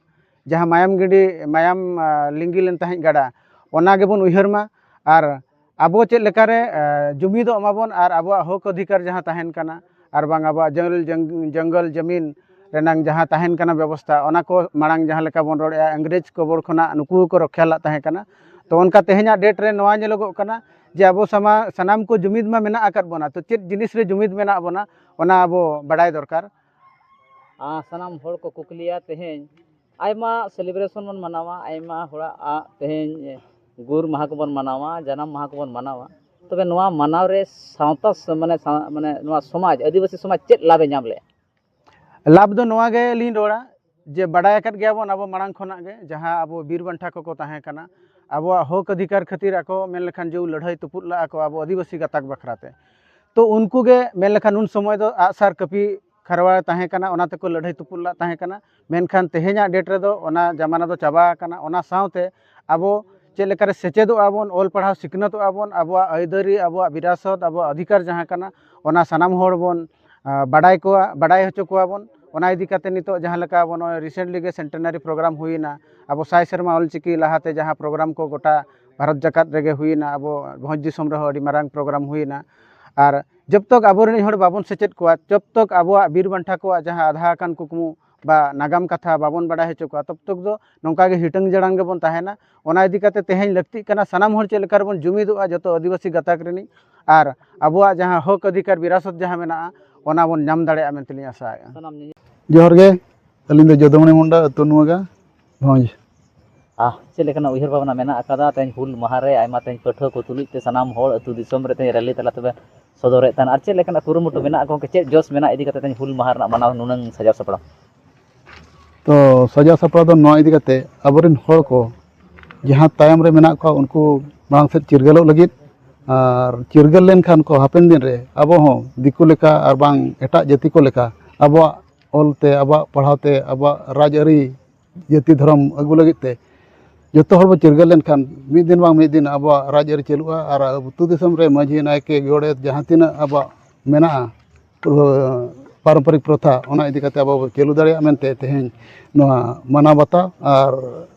ᱡᱟᱦᱟᱸ ᱢᱟᱭᱟᱢ ᱜᱤᱰᱤ, ᱢᱟᱭᱟᱢ, ᱟ, ᱞᱤᱸᱜᱤ ᱞᱮᱱ ᱛᱟᱦᱮᱸᱫ ᱜᱟᱰᱟ, ᱚᱱᱟ ᱜᱮᱵᱚᱱ ᱩᱭᱦᱟᱹᱨ ᱢᱟ᱾ ᱟᱨ ᱟᱵᱚ ᱪᱮᱫ ᱞᱮᱠᱟᱨᱮ, ᱮ, ᱡᱩᱢᱤᱫᱚᱜ ᱢᱟᱵᱚᱱ ᱟᱨ ᱟᱵᱚᱣᱟᱜ ᱦᱚᱠ ᱚᱫᱷᱤᱠᱟᱨ ᱡᱟᱦᱟᱸ ᱛᱟᱦᱮᱱ ᱠᱟᱱᱟ ᱟᱨ ᱵᱟᱝ ᱟᱵᱚᱣᱟᱜ ᱡᱚᱝ-, ᱡᱚᱝ-, ᱡᱚᱝᱜᱚᱞ ᱡᱚᱢᱤᱱ ᱨᱮᱱᱟᱝ ᱡᱟᱦᱟᱸ ᱛᱟᱦᱮᱱ ᱠᱟᱱᱟ ᱵᱮᱵᱚᱥᱛᱷᱟ, ᱚᱱᱟ ᱠᱚ ᱢᱟᱲᱟᱝ ᱡᱟᱦᱟᱸ ᱞᱮᱠᱟ ᱵᱚᱱ ᱨᱚᱲᱮᱫᱼᱟ, ᱤᱝᱨᱮᱡᱽ ᱠᱚᱵᱚᱞ ᱠᱷᱚᱱᱟᱜ ᱱᱩᱠᱩ ᱠᱚ ᱨᱚᱠᱷᱟ ᱞᱟᱜ ᱛᱟᱦᱮᱸ ᱠᱟᱱᱟ᱾ ᱛᱚ ᱚᱱᱠᱟ ᱛᱮᱦᱮᱧᱟᱜ ᱰᱮᱴ ᱨᱮ ᱱᱚᱣᱟ ᱧᱮᱞᱚᱜᱚᱜ ᱠᱟᱱᱟ ᱡᱮ ᱟᱵᱚ ᱥᱟᱢᱟ-, ᱥᱟᱱᱟᱢ ᱠᱚ ᱡᱩᱢᱤᱫ ᱢᱟ ᱢᱮᱱᱟᱜ ᱟᱠᱟᱫ ᱵᱚᱱᱟ, ᱛᱚ ᱪᱮᱫ ᱡᱤᱱᱤᱥ ᱨᱮ ᱡᱩᱢᱤᱫ ᱢᱮᱱᱟᱜ ᱵᱚᱱᱟ, ᱚᱱᱟ ᱟᱵᱚ ᱵᱟᱰᱟᱭ ᱫᱚᱨᱠᱟᱨ᱾ ᱟᱨ ᱥᱟᱱᱟᱢ ᱦᱚᱲ ᱠᱚ ᱠᱩᱠᱞᱤᱭᱟ, ᱛᱮᱦᱮᱧ ᱟᱭᱢᱟ ᱥᱮᱞᱤᱵᱨᱮᱥᱚᱱ ᱵᱚᱱ ᱢᱟᱱᱟᱣᱟ, ᱟᱭᱢᱟ ᱦᱚᱲᱟᱜ ᱟ, ᱛᱮᱦᱮᱧ ᱜᱩᱨ ᱢᱟᱦᱟ ᱠᱚᱵᱚᱱ ᱢᱟᱱᱟᱣᱟ, ᱡᱟᱱᱟᱢ ᱢᱟᱦᱟ ᱠᱚᱵᱚᱱ ᱢᱟᱱᱟᱣᱟ᱾ ᱛᱚᱵᱮ ᱱᱚᱣᱟ ᱢᱟᱱᱟᱣ ᱨᱮ ᱥᱟᱶᱛᱟ ᱥᱚ-, ᱢᱟᱱᱮ ᱥᱟᱶ-, ᱢᱟᱱᱮ ᱱᱚᱣᱟ ᱥᱚᱢᱟᱡᱽ, ᱟᱹᱫᱤᱵᱟᱹᱥᱤ ᱥᱚᱢᱟᱡᱽ ᱪᱮᱫ ᱞᱟᱵᱷ ᱮ ᱧᱟᱢ ᱞᱮᱫᱼᱟ? ᱞᱟᱵᱷ ᱫᱚ ᱱᱚᱣᱟ ᱜᱮ ᱞᱤᱧ ᱨᱚᱲᱟ, ᱡᱮ ᱵᱟᱰᱟᱭ ᱟᱠᱟᱫ ᱜᱮᱭᱟᱵᱚᱱ ᱟᱵᱚ ᱢᱟᱲᱟᱝ ᱠᱷᱚᱱᱟᱜ ᱜᱮ, ᱡᱟᱦᱟᱸ ᱟᱵᱚ ᱵᱤᱨ ᱵᱟᱱᱴᱟ ᱠᱚᱠᱚ ᱛᱟᱦᱮᱸ ᱠᱟᱱᱟ, ᱟᱵᱚᱣᱟᱜ ᱦᱚᱠ ᱚᱫᱷᱤᱠᱟᱨ ᱠᱷᱟᱹᱛᱤᱨ ᱟᱠᱚ ᱢᱮᱱ ᱞᱮᱠᱷᱟᱱ ᱡᱮ ᱞᱟᱹᱲᱦᱟᱹᱭ ᱛᱩᱯᱩᱫ ᱞᱟᱜᱼᱟ ᱠᱚ ᱟᱵᱚ ᱟᱹᱫᱤᱵᱟᱹᱥᱤ ᱜᱟᱛᱟᱠ ᱵᱟᱠᱷᱨᱟ ᱛᱮ᱾ ᱛᱚ ᱩᱱᱠᱩ ᱜᱮ ᱢᱮᱱ ᱞᱮᱠᱷᱟᱱ ᱩᱱ ᱥᱚᱢᱚᱭ ᱫᱚ ᱟᱜᱼᱥᱟᱨ ᱠᱟᱹᱯᱤ ᱠᱷᱟᱨᱣᱟ ᱛᱟᱦᱮᱸ ᱠᱟᱱᱟ, ᱚᱱᱟ ᱛᱮᱠᱚ ᱞᱟᱹᱲᱦᱟᱹᱭ ᱛᱩᱯᱩᱫ ᱞᱟᱜ ᱛᱟᱦᱮᱸ ᱠᱟᱱᱟ᱾ ᱢᱮᱱᱠᱷᱟᱱ ᱛᱮᱦᱮᱧᱟᱜ date ᱨᱮᱫᱚ ᱚᱱᱟ ᱡᱟᱢᱟᱱᱟ ᱫᱚ ᱪᱟᱵᱟ ᱟᱠᱟᱱᱟ᱾ ᱚᱱᱟ ᱥᱟᱶᱛᱮ ᱟᱵᱚ ᱪᱮᱫ ᱞᱮᱠᱟᱨᱮ ᱥᱮᱪᱮᱫᱚᱜᱼᱟ ᱵᱚᱱ, ᱚᱞ ᱯᱟᱲᱦᱟᱣ ᱥᱤᱠᱷᱱᱟᱹᱛᱚᱜᱼᱟ ᱵᱚᱱ, ᱟᱵᱚᱣᱟᱜ ᱟᱹᱭᱫᱟᱹᱨᱤ, ᱟᱵᱚᱣᱟᱜ ᱵᱤᱨᱟᱥᱚᱛ, ᱟᱵᱚᱣᱟᱜ ᱚᱫᱷᱤᱠᱟᱨ ᱡᱟᱦᱟᱸ ᱠᱟᱱᱟ, ᱚᱱᱟ ᱥᱟᱱᱟᱢ ᱦᱚᱲ ᱵᱚᱱ, ᱟ, ᱵᱟᱰᱟᱭ ᱠᱚᱣᱟ, ᱵᱟᱰᱟᱭ ᱦᱚᱪᱚ ᱠᱚᱣᱟ ᱵᱚᱱ᱾ ᱚᱱᱟ ᱤᱫᱤ ᱠᱟᱛᱮ ᱱᱤᱛᱚᱜ ᱡᱟᱦᱟᱸ ᱞᱮᱠᱟ ᱟᱵᱚ ᱱᱚᱜᱼᱚᱭ recently ᱜᱮ centenary program ᱦᱩᱭᱮᱱᱟ, ᱟᱵᱚ ᱥᱟᱭ ᱥᱮᱨᱢᱟ ᱚᱞᱪᱤᱠᱤ ᱞᱟᱦᱟᱛᱮ ᱡᱟᱦᱟᱸ program ᱠᱚ ᱜᱚᱴᱟ ᱵᱷᱟᱨᱚᱛ ᱡᱟᱠᱟᱛ ᱨᱮᱜᱮ ᱦᱩᱭᱮᱱᱟ, ᱟᱵᱚ ᱵᱷᱚᱸᱡᱽ ᱫᱤᱥᱚᱢ ᱨᱮᱦᱚᱸ ᱟᱹᱰᱤ ᱢᱟᱨᱟᱝ program ᱦᱩᱭᱮᱱᱟ᱾ ᱟᱨ ᱡᱚᱵ ᱛᱚᱠ ᱟᱵᱚᱨᱮᱱ ᱦᱚᱲ ᱵᱟᱵᱚᱱ ᱥᱮᱪᱮᱫ ᱠᱚᱣᱟ, ᱡᱚᱵ ᱛᱚᱠ ᱟᱵᱚᱣᱟᱜ ᱵᱤᱨ ᱵᱟᱱᱴᱟ ᱠᱚᱣᱟᱜ ᱡᱟᱦᱟᱸ ᱟᱫᱷᱟ ᱟᱠᱟᱱ ᱠᱩᱠᱢᱩ ᱵᱟ ᱱᱟᱜᱟᱢ ᱠᱟᱛᱷᱟ ᱵᱟᱵᱚᱱ ᱵᱟᱰᱟᱭ ᱦᱚᱪᱚ ᱠᱚᱣᱟ, ᱛᱚᱵ ᱛᱚᱠ ᱫᱚ ᱱᱚᱝᱠᱟ ᱜᱮ ᱦᱤᱴᱟᱹᱝ ᱡᱟᱲᱟᱝ ᱜᱮᱵᱚᱱ ᱛᱟᱦᱮᱱᱟ᱾ ᱚᱱᱟ ᱤᱫᱤ ᱠᱟᱛᱮ ᱛᱮᱦᱮᱧ ᱞᱟᱹᱠᱛᱤᱜ ᱠᱟᱱᱟ ᱥᱟᱱᱟᱢ ᱦᱚᱲ ᱪᱮᱫ ᱞᱮᱠᱟ ᱨᱮᱵᱚᱱ ᱡᱩᱢᱤᱫᱚᱜᱼᱟ, ᱡᱚᱛᱚ ᱟᱹᱫᱤᱵᱟᱹᱥᱤ ᱜᱟᱛᱟᱠ ᱨᱤᱱᱤᱡ, ᱟᱨ ᱟᱵᱚᱣᱟᱜ ᱡᱟᱦᱟᱸ ᱦᱚᱠ ᱚᱫᱷᱤᱠᱟᱨ ᱵᱤᱨᱟᱥᱚᱛ ᱡᱟᱦᱟᱸ ᱢᱮᱱᱟᱜᱼᱟ, ᱚᱱᱟ ᱵᱚᱱ ᱧᱟᱢ ᱫᱟᱲᱮᱭᱟᱜᱼᱟ ᱢᱮᱱᱛᱮ ᱞᱤᱧ ᱟᱥᱟᱭᱮᱫᱼᱟ᱾ ᱡᱚᱦᱟᱨ ᱜᱮ, ᱟᱹᱞᱤᱧ ᱫᱚ ᱡᱚᱫᱩᱢᱚᱬᱤ ᱢᱩᱱᱰᱟ, ᱟᱹᱛᱩ ᱱᱩᱣᱟᱜᱟ, ᱵᱷᱚᱸᱡᱽ᱾ ᱟᱦ, ᱪᱮᱫ ᱞᱮᱠᱟᱱᱟᱜ ᱩᱭᱦᱟᱹᱨ ᱵᱷᱟᱵᱽᱱᱟ ᱢᱮᱱᱟᱜ ᱟᱠᱟᱫᱟ ᱛᱮᱦᱮᱧ ᱦᱩᱞ ᱢᱟᱦᱟ ᱨᱮ? ᱟᱭᱢᱟ ᱛᱮᱦᱮᱧ ᱯᱟᱹᱴᱷᱩᱣᱟᱹ ᱠᱚ ᱛᱩᱞᱩᱡ ᱛᱮ ᱥᱟᱱᱟᱢ ᱦᱚᱲ ᱟᱹᱛᱩ ᱫᱤᱥᱚᱢ ᱨᱮ ᱛᱮᱦᱮᱧ rally ᱛᱟᱞᱟ ᱛᱮᱵᱮᱱ ᱥᱚᱫᱚᱨᱮᱫ ᱛᱟᱦᱮᱱ, ᱟᱨ ᱪᱮᱫ ᱞᱮᱠᱟᱱᱟᱜ ᱠᱩᱨᱩᱢᱩᱴᱩ ᱢᱮᱱᱟᱜᱼᱟ ᱜᱚᱢᱠᱮ? ᱪᱮᱫ ᱡᱚᱥ ᱢᱮᱱᱟᱜᱼᱟ ᱤᱫᱤ ᱠᱟᱛᱮ ᱛᱮᱦᱮᱧ ᱦᱩᱞ ᱢᱟᱦᱟ ᱨᱮᱱᱟᱜ ᱢᱟᱱᱟᱣ ᱱᱩᱱᱟᱹᱝ ᱥᱟᱡᱟᱣ ᱥᱟᱯᱲᱟᱣ? ᱛᱚ ᱥᱟᱡᱟᱣ ᱥᱟᱯᱲᱟᱣ ᱫᱚ ᱱᱚᱣᱟ ᱤᱫᱤ ᱠᱟᱛᱮ ᱟᱵᱚᱨᱮᱱ ᱦᱚᱲ ᱠᱚ ᱡᱟᱦᱟᱸ ᱛᱟᱭᱚᱢ ᱨᱮ ᱢᱮᱱᱟᱜ ᱠᱚᱣᱟ, ᱩᱱᱠᱩ ᱢᱟᱲᱟᱝ ᱥᱮᱫ ᱪᱤᱨᱜᱟᱹᱞᱚᱜ ᱞᱟᱹᱜᱤᱫ, ᱟᱨ ᱪᱤᱨᱜᱟᱹᱞ ᱞᱮᱱᱠᱷᱟᱱ ᱠᱚ ᱦᱟᱯᱮᱱ ᱫᱤᱱ ᱨᱮ ᱟᱵᱚ ᱦᱚᱸ ᱫᱤᱠᱩ ᱞᱮᱠᱟ ᱟᱨ ᱵᱟᱝ ᱮᱴᱟᱜ ᱡᱟᱹᱛᱤ ᱠᱚ ᱞᱮᱠᱟ ᱟᱵᱚᱣᱟᱜ ᱚᱞ ᱛᱮ, ᱟᱵᱚᱣᱟᱜ ᱯᱟᱲᱦᱟᱣ ᱛᱮ, ᱟᱵᱚᱣᱟᱜ ᱨᱟᱡᱽᱟᱹᱨᱤ, ᱡᱟᱹᱛᱤ ᱫᱷᱚᱨᱚᱢ ᱟᱹᱜᱩ ᱞᱟᱹᱜᱤᱫ ᱛᱮ ᱡᱚᱛᱚ ᱦᱚᱲ ᱵᱚ ᱪᱤᱨᱜᱟᱹᱞ ᱞᱮᱱᱠᱷᱟᱱ ᱢᱤᱫ ᱫᱤᱱ ᱵᱟᱝ ᱢᱤᱫ ᱫᱤᱱ ᱟᱵᱚᱣᱟᱜ ᱨᱟᱡᱽᱟᱹᱨᱤ ᱪᱟᱹᱞᱩᱜᱼᱟ ᱟᱨ ᱟᱹᱛᱩ ᱫᱤᱥᱚᱢ ᱨᱮ ᱢᱟᱹᱡᱷᱤ, ᱱᱟᱭᱠᱮ, ᱜᱚᱰᱮᱛ ᱡᱟᱦᱟᱸ ᱛᱤᱱᱟᱹᱜ ᱟᱵᱚᱣᱟᱜ ᱢᱮᱱᱟᱜᱼᱟ, ᱯᱟᱨᱚᱢᱯᱚᱨᱤᱠ ᱯᱨᱚᱛᱷᱟ, ᱚᱱᱟ ᱤᱫᱤ ᱠᱟᱛᱮ ᱟᱵᱚ ᱵᱚ ᱪᱟᱹᱞᱩ ᱫᱟᱲᱮᱭᱟᱜᱼᱟ ᱢᱮᱱᱛᱮ ᱛᱮᱦᱮᱧ ᱱᱚᱣᱟ ᱢᱟᱱᱟᱣ ᱵᱟᱛᱟᱣ ᱟᱨ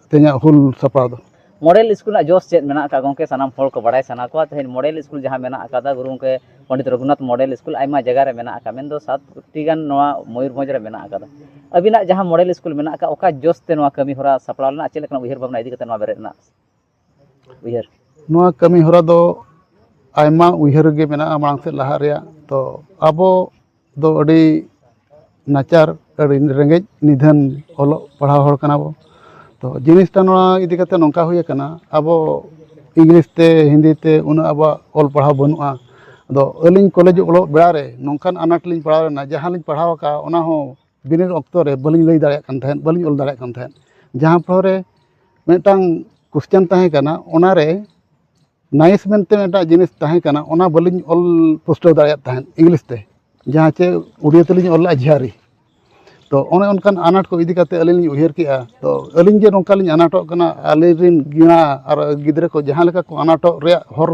ᱛᱮᱦᱮᱧᱟᱜ ᱦᱩᱞ ᱥᱟᱯᱲᱟᱣ ᱫᱚ᱾ ᱢᱚᱰᱮᱞ ᱥᱠᱩᱞ ᱨᱮᱱᱟᱜ ᱡᱚᱥ ᱪᱮᱫ ᱢᱮᱱᱟᱜ ᱟᱠᱟᱫ ᱜᱚᱢᱠᱮ? ᱥᱟᱱᱟᱢ ᱦᱚᱲ ᱠᱚ ᱵᱟᱲᱟᱭ ᱥᱟᱱᱟ ᱠᱚᱣᱟ᱾ ᱛᱮᱦᱮᱧ ᱢᱚᱰᱮᱞ ᱥᱠᱩᱞ ᱡᱟᱦᱟᱸ ᱢᱮᱱᱟᱜ ᱟᱠᱟᱫᱟ, ᱜᱩᱨᱩ ᱜᱚᱢᱠᱮ ᱯᱚᱱᱰᱤᱛ ᱨᱚᱜᱷᱩᱱᱟᱛᱷ ᱢᱚᱰᱮᱞ ᱥᱠᱩᱞ ᱟᱭᱢᱟ ᱡᱟᱭᱜᱟ ᱨᱮ ᱢᱮᱱᱟᱜ ᱟᱠᱟᱫ, ᱢᱮᱱᱫᱚ ᱥᱟᱛᱴᱤ ᱜᱟᱱ ᱱᱚᱣᱟ ᱢᱚᱭᱩᱨᱵᱷᱚᱸᱡᱽ ᱨᱮ ᱢᱮᱱᱟᱜ ᱟᱠᱟᱫᱟ᱾ ᱟᱹᱵᱤᱱᱟᱜ ᱡᱟᱦᱟᱸ ᱢᱚᱰᱮᱞ ᱥᱠᱩᱞ ᱢᱮᱱᱟᱜ ᱟᱠᱟᱫ, ᱚᱠᱟ ᱡᱚᱥ ᱛᱮ ᱱᱚᱣᱟ ᱠᱟᱹᱢᱤ ᱦᱚᱨᱟ ᱥᱟᱯᱲᱟᱣ ᱞᱮᱱᱟ? ᱪᱮᱫ ᱞᱮᱠᱟᱱᱟᱜ ᱩᱭᱦᱟᱹᱨ ᱵᱷᱟᱵᱽᱱᱟ ᱤᱫᱤ ᱠᱟᱛᱮ ᱱᱚᱣᱟ ᱵᱮᱨᱮᱫ ᱨᱮᱱᱟᱜ ᱩᱭᱦᱟᱹᱨ? ᱱᱚᱣᱟ ᱠᱟᱹᱢᱤ ᱦᱚᱨᱟ ᱫᱚ ᱟᱭᱢᱟ ᱩᱭᱦᱟᱹᱨ ᱜᱮ ᱢᱮᱱᱟᱜᱼᱟ ᱢᱟᱲᱟᱝ ᱥᱮᱫ ᱞᱟᱦᱟᱜ ᱨᱮᱭᱟᱜ᱾ ᱛᱚ ᱟᱵᱚ ᱫᱚ ᱟᱹᱰᱤ ᱱᱟᱪᱟᱨ, ᱟᱹᱰᱤ ᱨᱮᱸᱜᱮᱡ ᱱᱤᱫᱷᱟᱹᱱ ᱚᱞᱚᱜ ᱯᱟᱲᱦᱟᱣ ᱦᱚᱲ ᱠᱟᱱᱟ ᱵᱚ᱾ ᱛᱚ ᱡᱤᱱᱤᱥᱴᱟ ᱱᱚᱣᱟ ᱤᱫᱤ ᱠᱟᱛᱮ ᱱᱚᱝᱠᱟ ᱦᱩᱭ ᱟᱠᱟᱱᱟ, ᱟᱵᱚ ᱤᱝᱞᱤᱥ ᱛᱮ, ᱦᱤᱱᱫᱤ ᱛᱮ ᱩᱱᱟᱹᱜ ᱟᱵᱚᱣᱟᱜ ᱚᱞ ᱯᱟᱲᱦᱟᱣ ᱵᱟᱹᱱᱩᱜᱼᱟ᱾ ᱟᱫᱚ ᱟᱹᱞᱤᱧ ᱠᱚᱞᱮᱡᱽ ᱚᱞᱚᱜ ᱵᱮᱲᱟ ᱨᱮ ᱱᱚᱝᱠᱟᱱ ᱟᱱᱟᱴ ᱞᱤᱧ ᱯᱟᱲᱟᱣ ᱞᱮᱱᱟ, ᱡᱟᱦᱟᱸ ᱞᱤᱧ ᱯᱟᱲᱦᱟᱣ ᱟᱠᱟᱫᱼᱟ ᱚᱱᱟ ᱦᱚᱸ ᱵᱤᱱᱤᱰ ᱚᱠᱛᱚ ᱨᱮ ᱵᱟᱹᱞᱤᱧ ᱞᱟᱹᱭ ᱫᱟᱲᱮᱭᱟᱜ ᱠᱟᱱ ᱛᱟᱦᱮᱸᱫ, ᱵᱟᱹᱞᱤᱧ ᱚᱞ ᱫᱟᱲᱮᱭᱟᱜ ᱠᱟᱱ ᱛᱟᱦᱮᱸᱫ᱾ ᱡᱟᱦᱟᱸ ᱯᱚᱨᱮ ᱢᱤᱫᱴᱟᱝ ᱠᱚᱥᱪᱮᱱ ᱛᱟᱦᱮᱸ ᱠᱟᱱᱟ, ᱚᱱᱟᱨᱮ ᱱᱟᱭᱤᱥ ᱢᱮᱱᱛᱮ ᱢᱤᱫᱴᱟᱝ ᱡᱤᱱᱤᱥ ᱛᱟᱦᱮᱸ ᱠᱟᱱᱟ, ᱚᱱᱟ ᱵᱟᱹᱞᱤᱧ ᱚᱞ ᱯᱩᱥᱴᱟᱹᱣ ᱫᱟᱲᱮᱭᱟᱜ ᱛᱟᱦᱮᱸᱫ ᱤᱝᱞᱤᱥ ᱛᱮ, ᱡᱟᱦᱟᱸ ᱪᱮ ᱩᱲᱤᱭᱟ ᱛᱮᱞᱤᱧ ᱚᱞ ᱞᱮᱫᱼᱟ ᱡᱷᱤᱭᱟᱨᱤ᱾ ᱛᱚ ᱚᱱᱮ ᱚᱱᱠᱟᱱ ᱟᱱᱟᱴ ᱠᱚ ᱤᱫᱤ ᱠᱟᱛᱮ ᱟᱹᱞᱤᱧ ᱞᱤᱧ ᱩᱭᱦᱟᱹᱨ ᱠᱮᱜᱼᱟ, ᱛᱚ ᱟᱹᱞᱤᱧ ᱡᱮ ᱱᱚᱝᱠᱟ ᱞᱤᱧ ᱟᱱᱟᱴᱚᱜ ᱠᱟᱱᱟ, ᱟᱞᱮ ᱨᱮᱱ ᱜᱤᱫᱽᱨᱟᱹ ᱟᱨ ᱜᱤᱫᱽᱨᱟᱹ ᱠᱚ ᱡᱟᱦᱟᱸ ᱞᱮᱠᱟ ᱠᱚ ᱟᱱᱟᱴᱚᱜ ᱨᱮᱭᱟᱜ ᱦᱚᱨ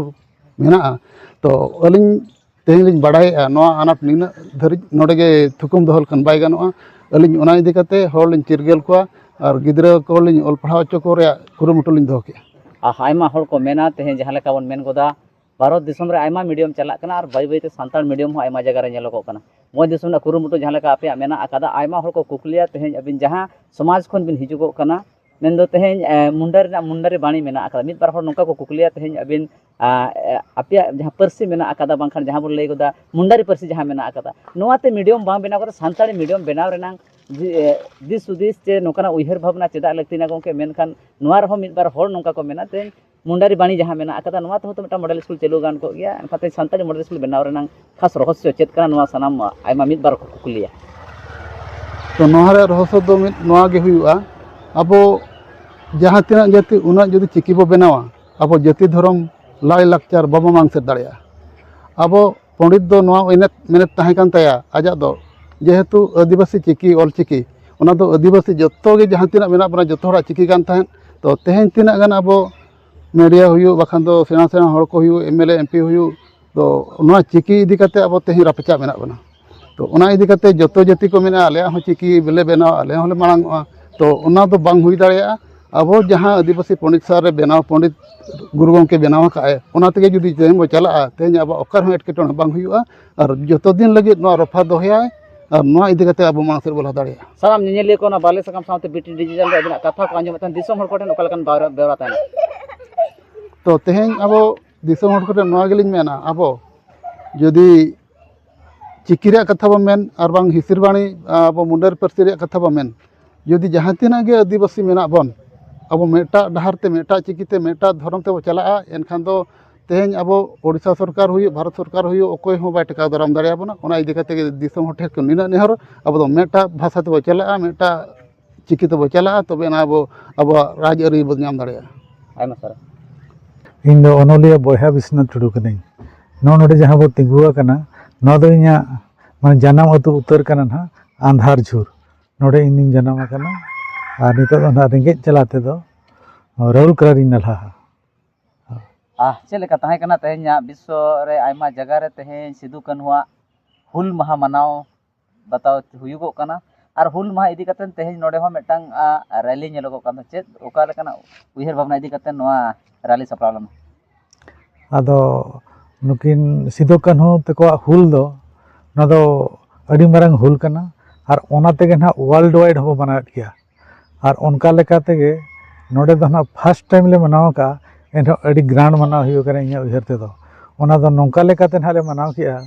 ᱢᱮᱱᱟᱜᱼᱟ, ᱛᱚ ᱟᱹᱞᱤᱧ ᱛᱮᱦᱮᱧ ᱞᱤᱧ ᱵᱟᱲᱟᱭᱮᱜᱼᱟ, ᱱᱚᱣᱟ ᱟᱱᱟᱴ ᱱᱤᱱᱟᱹᱜ ᱫᱷᱟᱹᱨᱤᱡ ᱱᱚᱰᱮ ᱜᱮ ᱛᱷᱩᱠᱩᱢ ᱫᱚᱦᱚ ᱞᱮᱠᱷᱟᱱ ᱵᱟᱭ ᱜᱟᱱᱚᱜᱼᱟ᱾ ᱟᱹᱞᱤᱧ ᱚᱱᱟ ᱤᱫᱤ ᱠᱟᱛᱮ ᱦᱚᱲ ᱞᱤᱧ ᱪᱤᱨᱜᱟᱹᱞ ᱠᱚᱣᱟ ᱟᱨ ᱜᱤᱫᱽᱨᱟᱹ ᱠᱚᱞᱤᱧ ᱚᱞ ᱯᱟᱲᱦᱟᱣ ᱦᱚᱪᱚ ᱠᱚ ᱨᱮᱭᱟᱜ ᱠᱩᱨᱩᱢᱩᱴᱩ ᱞᱤᱧ ᱫᱚᱦᱚ ᱠᱮᱜᱼᱟ᱾ ᱟᱨ ᱟᱭᱢᱟ ᱦᱚᱲ ᱠᱚ ᱢᱮᱱᱟ, ᱛᱮᱦᱮᱧ ᱡᱟᱦᱟᱸ ᱞᱮᱠᱟ ᱵᱚᱱ ᱢᱮᱱ ᱜᱚᱫᱟ, ᱵᱷᱟᱨᱚᱛ ᱫᱤᱥᱚᱢ ᱨᱮ ᱟᱭᱢᱟ ᱢᱤᱰᱤᱭᱟᱢ ᱪᱟᱞᱟᱜ ᱠᱟᱱᱟ ᱟᱨ ᱵᱟᱹᱭ ᱵᱟᱹᱭᱛᱮ ᱥᱟᱱᱛᱟᱲ ᱢᱤᱰᱤᱭᱟᱢ ᱦᱚᱸ ᱟᱭᱢᱟ ᱡᱟᱭᱜᱟ ᱨᱮ ᱧᱮᱞᱚᱜᱚᱜ ᱠᱟᱱᱟ᱾ ᱢᱚᱡᱽ ᱫᱤᱥᱚᱢ ᱨᱮᱱᱟᱜ ᱠᱩᱨᱩᱢᱩᱴᱩ ᱡᱟᱦᱟᱸ ᱞᱮᱠᱟ ᱟᱯᱮᱭᱟᱜ ᱢᱮᱱᱟᱜ ᱟᱠᱟᱫᱟ, ᱟᱭᱢᱟ ᱦᱚᱲ ᱠᱚ ᱠᱩᱠᱞᱤᱭᱟ, ᱛᱮᱦᱮᱧ ᱟᱹᱵᱤᱱ ᱡᱟᱦᱟᱸ ᱥᱚᱢᱟᱡᱽ ᱠᱷᱚᱱ ᱵᱤᱱ ᱦᱤᱡᱩᱜᱚᱜ ᱠᱟᱱᱟ, ᱢᱮᱱᱫᱚ ᱛᱮᱦᱮᱧ, ᱮ, ᱢᱩᱱᱰᱟᱹᱨᱤ ᱨᱮᱱᱟᱜ ᱢᱩᱱᱰᱟᱹᱨᱤ ᱵᱟᱬᱤ ᱢᱮᱱᱟᱜ ᱟᱠᱟᱫᱟ᱾ ᱢᱤᱫ ᱵᱟᱨ ᱦᱚᱲ ᱱᱚᱝᱠᱟ ᱠᱚ ᱠᱩᱠᱞᱤᱭᱟ, ᱛᱮᱦᱮᱧ ᱟᱹᱵᱤᱱ, ᱟ, ᱮ, ᱟᱯᱮᱭᱟᱜ ᱡᱟᱦᱟᱸ ᱯᱟᱹᱨᱥᱤ ᱢᱮᱱᱟᱜ ᱟᱠᱟᱫᱟ, ᱵᱟᱝᱠᱷᱟᱱ ᱡᱟᱦᱟᱸ ᱵᱚᱱ ᱞᱟᱹᱭ ᱜᱚᱫᱟ ᱢᱩᱱᱰᱟᱹᱨᱤ ᱯᱟᱹᱨᱥᱤ ᱡᱟᱦᱟᱸ ᱢᱮᱱᱟᱜ ᱟᱠᱟᱫᱟ, ᱱᱚᱣᱟᱛᱮ ᱢᱤᱰᱤᱭᱟᱢ ᱵᱟᱝ ᱵᱮᱱᱟᱣ ᱠᱟᱛᱮ ᱥᱟᱱᱛᱟᱲᱤ ᱢᱤᱰᱤᱭᱟᱢ ᱵᱮᱱᱟᱣ ᱨᱮᱱᱟᱝ ᱡᱤ-, ᱮ, ᱫᱤᱥ ᱦᱩᱫᱤᱥ ᱪᱮ ᱱᱚᱝᱠᱟᱱᱟᱜ ᱩᱭᱦᱟᱹᱨ ᱵᱷᱟᱵᱽᱱᱟ ᱪᱮᱫᱟᱜ ᱞᱟᱹᱠᱛᱤᱭᱮᱱᱟ ᱜᱚᱢᱠᱮ? ᱢᱮᱱᱠᱷᱟᱱ ᱱᱚᱣᱟ ᱨᱮᱦᱚᱸ ᱢᱤᱫ ᱵᱟᱨ ᱦᱚᱲ ᱱᱚᱝᱠᱟ ᱠᱚ ᱢᱮᱱᱟ, ᱛᱮᱦᱮᱧ ᱢᱩᱱᱰᱟᱨᱤ ᱵᱟᱬᱤ ᱡᱟᱦᱟᱸ ᱢᱮᱱᱟᱜ ᱟᱠᱟᱫᱟ, ᱱᱚᱣᱟ ᱛᱮᱦᱚᱸ ᱛᱚ ᱢᱤᱫᱴᱟᱝ ᱢᱚᱰᱮᱞ ᱥᱠᱩᱞ ᱪᱟᱹᱞᱩ ᱜᱟᱱ ᱠᱚᱜ ᱜᱮᱭᱟ᱾ ᱮᱱᱠᱷᱟᱱ ᱛᱮᱦᱮᱧ ᱥᱟᱱᱛᱟᱲᱤ ᱢᱚᱰᱮᱞ ᱥᱠᱩᱞ ᱵᱮᱱᱟᱣ ᱨᱮᱱᱟᱝ ᱠᱷᱟᱥ ᱨᱚᱦᱚᱥᱭᱚ ᱪᱮᱫ ᱠᱟᱱᱟ, ᱱᱚᱣᱟ ᱥᱟᱱᱟᱢ ᱟᱭᱢᱟ ᱢᱤᱫ ᱵᱟᱨ ᱠᱚ ᱠᱩᱠᱞᱤᱭᱟ᱾ ᱛᱚ ᱱᱚᱣᱟ ᱨᱮᱭᱟᱜ ᱨᱚᱦᱚᱥᱭᱚ ᱫᱚ ᱢᱤᱫ ᱱᱚᱣᱟ ᱜᱮ ᱦᱩᱭᱩᱜᱼᱟ, ᱟᱵᱚ ᱡᱟᱦᱟᱸ ᱛᱤᱱᱟᱹᱜ ᱡᱟᱹᱛᱤ ᱩᱱᱟᱹᱜ ᱡᱩᱫᱤ ᱪᱤᱠᱤ ᱵᱚ ᱵᱮᱱᱟᱣᱟ, ᱟᱵᱚ ᱡᱟᱹᱛᱤ ᱫᱷᱚᱨᱚᱢ ᱞᱟᱭ ᱞᱟᱠᱪᱟᱨ ᱵᱟᱵᱚ ᱢᱟᱲᱟᱝ ᱥᱮᱫ ᱫᱟᱲᱮᱭᱟᱜᱼᱟ᱾ ᱟᱵᱚ ᱯᱚᱸᱰᱤᱛ ᱫᱚ ᱱᱚᱣᱟ ᱮᱱᱮᱛ ᱢᱮᱱᱮᱛ ᱛᱟᱦᱮᱸ ᱠᱟᱱ ᱛᱟᱭᱟ, ᱟᱡᱟᱜ ᱫᱚ ᱡᱮᱦᱮᱛᱩ ᱟᱹᱫᱤᱵᱟᱹᱥᱤ ᱪᱤᱠᱤ, ᱚᱞ ᱪᱤᱠᱤ, ᱚᱱᱟ ᱫᱚ ᱟᱹᱫᱤᱵᱟᱹᱥᱤ ᱡᱚᱛᱚ ᱜᱮ ᱡᱟᱦᱟᱸ ᱛᱤᱱᱟᱹᱜ ᱢᱮᱱᱟᱜ ᱵᱚᱱᱟ ᱡᱚᱛᱚ ᱦᱚᱲᱟᱜ ᱪᱤᱠᱤ ᱠᱟᱱ ᱛᱟᱦᱮᱸᱫ᱾ ᱛᱚ ᱛᱮᱦᱮᱧ ᱛᱤᱱᱟᱹᱜ ᱜᱟᱱ ᱟᱵᱚ ᱢᱤᱰᱤᱭᱟ ᱦᱩᱭᱩᱜ, ᱵᱟᱠᱷᱟᱱ ᱫᱚ ᱥᱮᱬᱟ ᱥᱮᱬᱟ ᱦᱚᱲ ᱠᱚ ᱦᱩᱭᱩᱜ, M L A, M P ᱦᱩᱭᱩᱜ, ᱛᱚ ᱱᱚᱣᱟ ᱪᱤᱠᱤ ᱤᱫᱤ ᱠᱟᱛᱮ ᱟᱵᱚ ᱛᱮᱦᱮᱧ ᱨᱟᱯᱪᱟᱜ ᱢᱮᱱᱟᱜ ᱵᱚᱱᱟ᱾ ᱛᱚ ᱚᱱᱟ ᱤᱫᱤ ᱠᱟᱛᱮ ᱡᱚᱛᱚ ᱡᱟᱹᱛᱤ ᱠᱚ ᱢᱮᱱᱟ, ᱟᱞᱮᱭᱟᱜ ᱦᱚᱸ ᱪᱤᱠᱤ ᱞᱮ ᱵᱮᱱᱟᱣᱟ, ᱟᱞᱮ ᱦᱚᱸᱞᱮ ᱢᱟᱲᱟᱝ ᱚᱜᱼᱟ᱾ ᱛᱚ ᱚᱱᱟ ᱫᱚ ᱵᱟᱝ ᱦᱩᱭ ᱫᱟᱲᱮᱭᱟᱜᱼᱟ᱾ ᱟᱵᱚ ᱡᱟᱦᱟᱸ ᱟᱹᱫᱤᱵᱟᱹᱥᱤ ᱯᱚᱸᱰᱤᱛ ᱥᱟᱨ ᱨᱮ ᱵᱮᱱᱟᱣ, ᱯᱚᱸᱰᱤᱛ ᱜᱩᱨᱩ ᱜᱚᱢᱠᱮ ᱵᱮᱱᱟᱣ ᱟᱠᱟᱫ ᱟᱭ, ᱚᱱᱟ ᱛᱮᱜᱮ ᱡᱩᱫᱤ ᱛᱮᱦᱮᱧ ᱵᱚ ᱪᱟᱞᱟᱜᱼᱟ, ᱛᱮᱦᱮᱧ ᱟᱵᱚᱣᱟᱜ ᱚᱠᱟ ᱨᱮᱦᱚᱸ ᱮᱴᱠᱮᱴᱚᱬᱮ ᱵᱟᱝ ᱦᱩᱭᱩᱜᱼᱟ᱾ ᱟᱨ ᱡᱚᱛᱚ ᱫᱤᱱ ᱞᱟᱹᱜᱤᱫ ᱱᱚᱣᱟ ᱨᱚᱯᱷᱟ ᱫᱚᱦᱚᱭᱟᱭ, ᱟᱨ ᱱᱚᱣᱟ ᱤᱫᱤ ᱠᱟᱛᱮ ᱟᱵᱚ ᱢᱟᱲᱟᱝ ᱥᱮᱫ ᱵᱚ ᱞᱟᱦᱟ ᱫᱟᱲᱮᱭᱟᱜᱼᱟ᱾ ᱥᱟᱱᱟᱢ ᱧᱮᱧᱮᱞᱤᱭᱟᱹ ᱠᱚ ᱚᱱᱟ ᱵᱟᱞᱮ ᱥᱟᱠᱟᱢ ᱥᱟᱶᱛᱮ ᱵᱤᱴᱤ ᱰᱤᱡᱤᱴᱟᱞ ᱨᱮ ᱟᱹᱵᱤᱱᱟᱜ ᱠᱟᱛᱷᱟ ᱠᱚ ᱟᱸᱡᱚᱢᱮᱫ ᱛᱟᱦᱮᱸ, ᱫᱤᱥᱚᱢ ᱦᱚᱲ ᱠᱚᱴᱷᱮᱱ ᱚᱠᱟ ᱞᱮᱠᱟᱱ ᱵᱟᱣᱨᱟ-, ᱵᱮᱣᱨᱟ ᱛᱟᱦᱮᱱᱟ? ᱛᱚ ᱛᱮᱦᱮᱧ ᱟᱵᱚ ᱫᱤᱥᱚᱢ ᱦᱚᱲ ᱠᱚᱴᱷᱮᱱ ᱱᱚᱣᱟ ᱜᱮᱞᱤᱧ ᱢᱮᱱᱟ, ᱟᱵᱚ ᱡᱩᱫᱤ ᱪᱤᱠᱤ ᱨᱮᱭᱟᱜ ᱠᱟᱛᱷᱟ ᱵᱚᱱ ᱢᱮᱱ ᱟᱨ ᱵᱟᱝ ᱦᱤᱥᱤᱨ ᱵᱟᱬᱤ, ᱟᱵᱚ ᱢᱩᱱᱰᱟᱹᱨᱤ ᱯᱟᱹᱨᱥᱤ ᱨᱮᱭᱟᱜ ᱠᱟᱛᱷᱟ ᱵᱚᱱ ᱢᱮᱱ, ᱡᱩᱫᱤ ᱡᱟᱦᱟᱸ ᱛᱤᱱᱟᱹᱜ ᱜᱮ ᱟᱹᱫᱤᱵᱟᱹᱥᱤ ᱢᱮᱱᱟᱜ ᱵᱚᱱ, ᱟᱵᱚ ᱢᱤᱫᱴᱟᱜ ᱰᱟᱦᱟᱨ ᱛᱮ, ᱢᱤᱫᱴᱟᱜ ᱪᱤᱠᱤ ᱛᱮ, ᱢᱤᱫᱴᱟᱜ ᱫᱷᱚᱨᱚᱢ ᱛᱮᱵᱚ ᱪᱟᱞᱟᱜᱼᱟ, ᱮᱱᱠᱷᱟᱱ ᱫᱚ ᱛᱮᱦᱮᱧ ᱟᱵᱚ ᱳᱰᱤᱥᱟ ᱥᱚᱨᱠᱟᱨ ᱦᱩᱭᱩᱜ, ᱵᱷᱟᱨᱚᱛ ᱥᱚᱨᱠᱟᱨ ᱦᱩᱭᱩᱜ, ᱚᱠᱚᱭ ᱦᱚᱸ ᱵᱟᱭ ᱴᱮᱠᱟᱣ ᱫᱟᱨᱟᱢ ᱫᱟᱲᱮᱭᱟᱵᱚᱱᱟ᱾ ᱚᱱᱟ ᱤᱫᱤ ᱠᱟᱛᱮ ᱜᱮ ᱫᱤᱥᱚᱢ ᱦᱚᱲ ᱴᱷᱮᱱ ᱠᱷᱚᱱ ᱱᱤᱱᱟᱹᱜ ᱱᱮᱦᱚᱨ, ᱟᱵᱚ ᱫᱚ ᱢᱤᱫᱴᱟᱜ ᱵᱷᱟᱥᱟ ᱛᱮᱵᱚ ᱪᱟᱞᱟᱜᱼᱟ, ᱢᱤᱫᱴᱟᱜ ᱪᱤᱠᱤ ᱛᱮᱵᱚ ᱪᱟᱞᱟᱜᱼᱟ, ᱛᱚᱵᱮ ᱟᱱᱟ ᱟᱵᱚ ᱟᱵᱚᱣᱟᱜ ᱨᱟᱡᱽ ᱟᱹᱨᱤ ᱵᱚᱱ ᱧᱟᱢ ᱫᱟᱲᱮᱭᱟᱜᱼᱟ᱾ ᱟᱭᱢᱟ ᱥᱟᱨᱦᱟᱣ᱾ ᱤᱧ ᱫᱚ ᱚᱱᱚᱞᱤᱭᱟᱹ ᱵᱚᱭᱦᱟ ᱵᱤᱥᱱᱟᱛᱷ ᱴᱩᱰᱩ ᱠᱟᱹᱱᱟᱹᱧ᱾ ᱱᱚᱜᱼᱚ ᱱᱚᱰᱮ ᱡᱟᱦᱟᱸ ᱵᱚ ᱛᱤᱸᱜᱩ ᱟᱠᱟᱱᱟ, ᱱᱚᱣᱟ ᱫᱚ ᱤᱧᱟᱹᱜ ᱢᱟᱱᱮ ᱡᱟᱱᱟᱢ ᱟᱹᱛᱩ ᱩᱛᱟᱹᱨ ᱠᱟᱱᱟ ᱱᱟᱦᱟᱜ ᱟᱸᱫᱷᱟᱨ ᱡᱷᱩᱨ᱾ ᱱᱚᱰᱮ ᱤᱧ ᱫᱩᱧ ᱡᱟᱱᱟᱢ ᱟᱠᱟᱱᱟ᱾ ᱟᱨ ᱱᱤᱛᱚᱜ ᱫᱚ ᱱᱟᱦᱟᱜ ᱨᱮᱸᱜᱮᱡ ᱡᱟᱞᱟ ᱛᱮᱫᱚ ᱨᱟᱹᱣᱩᱞ ᱠᱮᱞᱞᱟ ᱨᱤᱧ ᱱᱟᱞᱦᱟᱜᱼᱟ᱾ ᱟᱦ, ᱪᱮᱫ ᱞᱮᱠᱟ ᱛᱟᱦᱮᱸ ᱠᱟᱱᱟ ᱛᱮᱦᱮᱧᱟᱜ ᱵᱤᱥᱥᱚ ᱨᱮ ᱟᱭᱢᱟ ᱡᱟᱭᱜᱟ ᱨᱮ ᱛᱮᱦᱮᱧ ᱥᱤᱫᱩ ᱠᱟᱹᱱᱦᱩᱣᱟᱜ ᱦᱩᱞ ᱢᱟᱦᱟ ᱢᱟᱱᱟᱣ ᱵᱟᱛᱟᱣ ᱦᱩᱭᱩᱜᱚᱜ ᱠᱟᱱᱟ? ᱟᱨ ᱦᱩᱞ ᱢᱟᱦᱟ ᱤᱫᱤ ᱠᱟᱛᱮ ᱛᱮᱦᱮᱧ ᱱᱚᱰᱮ ᱦᱚᱸ ᱢᱤᱫᱴᱟᱝ, ᱟ, ᱨᱮᱞᱤ ᱧᱮᱞᱚᱜᱚᱜ ᱠᱟᱱ ᱫᱚ, ᱪᱮᱫ ᱚᱠᱟ ᱞᱮᱠᱟᱱᱟᱜ ᱩᱭᱦᱟᱹᱨ ᱵᱷᱟᱵᱽᱱᱟ ᱤᱫᱤ ᱠᱟᱛᱮ ᱱᱚᱣᱟ ᱨᱮᱞᱤ ᱥᱟᱯᱲᱟᱣ ᱞᱮᱱᱟ? ᱟᱫᱚ ᱱᱩᱠᱤᱱ ᱥᱤᱫᱩ ᱠᱟᱹᱱᱦᱩ ᱛᱟᱠᱚᱣᱟᱜ ᱦᱩᱞ ᱫᱚ, ᱱᱚᱣᱟ ᱫᱚ ᱟᱹᱰᱤ ᱢᱟᱨᱟᱝ ᱦᱩᱞ ᱠᱟᱱᱟ᱾ ᱟᱨ ᱚᱱᱟ ᱛᱮᱜᱮ ᱱᱟᱦᱟᱜ ᱣᱟᱨᱞᱰ ᱣᱟᱭᱤᱰ ᱦᱚᱸᱵᱚ ᱢᱟᱱᱟᱣᱮᱫ ᱜᱮᱭᱟ᱾ ᱟᱨ ᱚᱱᱠᱟ ᱞᱮᱠᱟ ᱛᱮᱜᱮ ᱱᱚᱰᱮ ᱫᱚ ᱱᱟᱦᱟᱜ ᱯᱷᱟᱥᱴ ᱴᱟᱭᱤᱢ ᱞᱮ ᱢᱟᱱᱟᱣ ᱟᱠᱟᱫᱼᱟ᱾ ᱮᱱᱨᱮᱦᱚᱸ ᱟᱹᱰᱤ ᱜᱨᱟᱱᱰ ᱢᱟᱱᱟᱣ ᱦᱩᱭᱩᱜ ᱠᱟᱱᱟ ᱤᱧᱟᱹᱜ ᱩᱭᱦᱟᱹᱨ ᱛᱮᱫᱚ᱾ ᱚᱱᱟ ᱫᱚ ᱱᱚᱝᱠᱟ ᱞᱮᱠᱟᱛᱮ ᱱᱟᱦᱟᱜ ᱞᱮ ᱢᱟᱱᱟᱣ ᱠᱮᱜᱼᱟ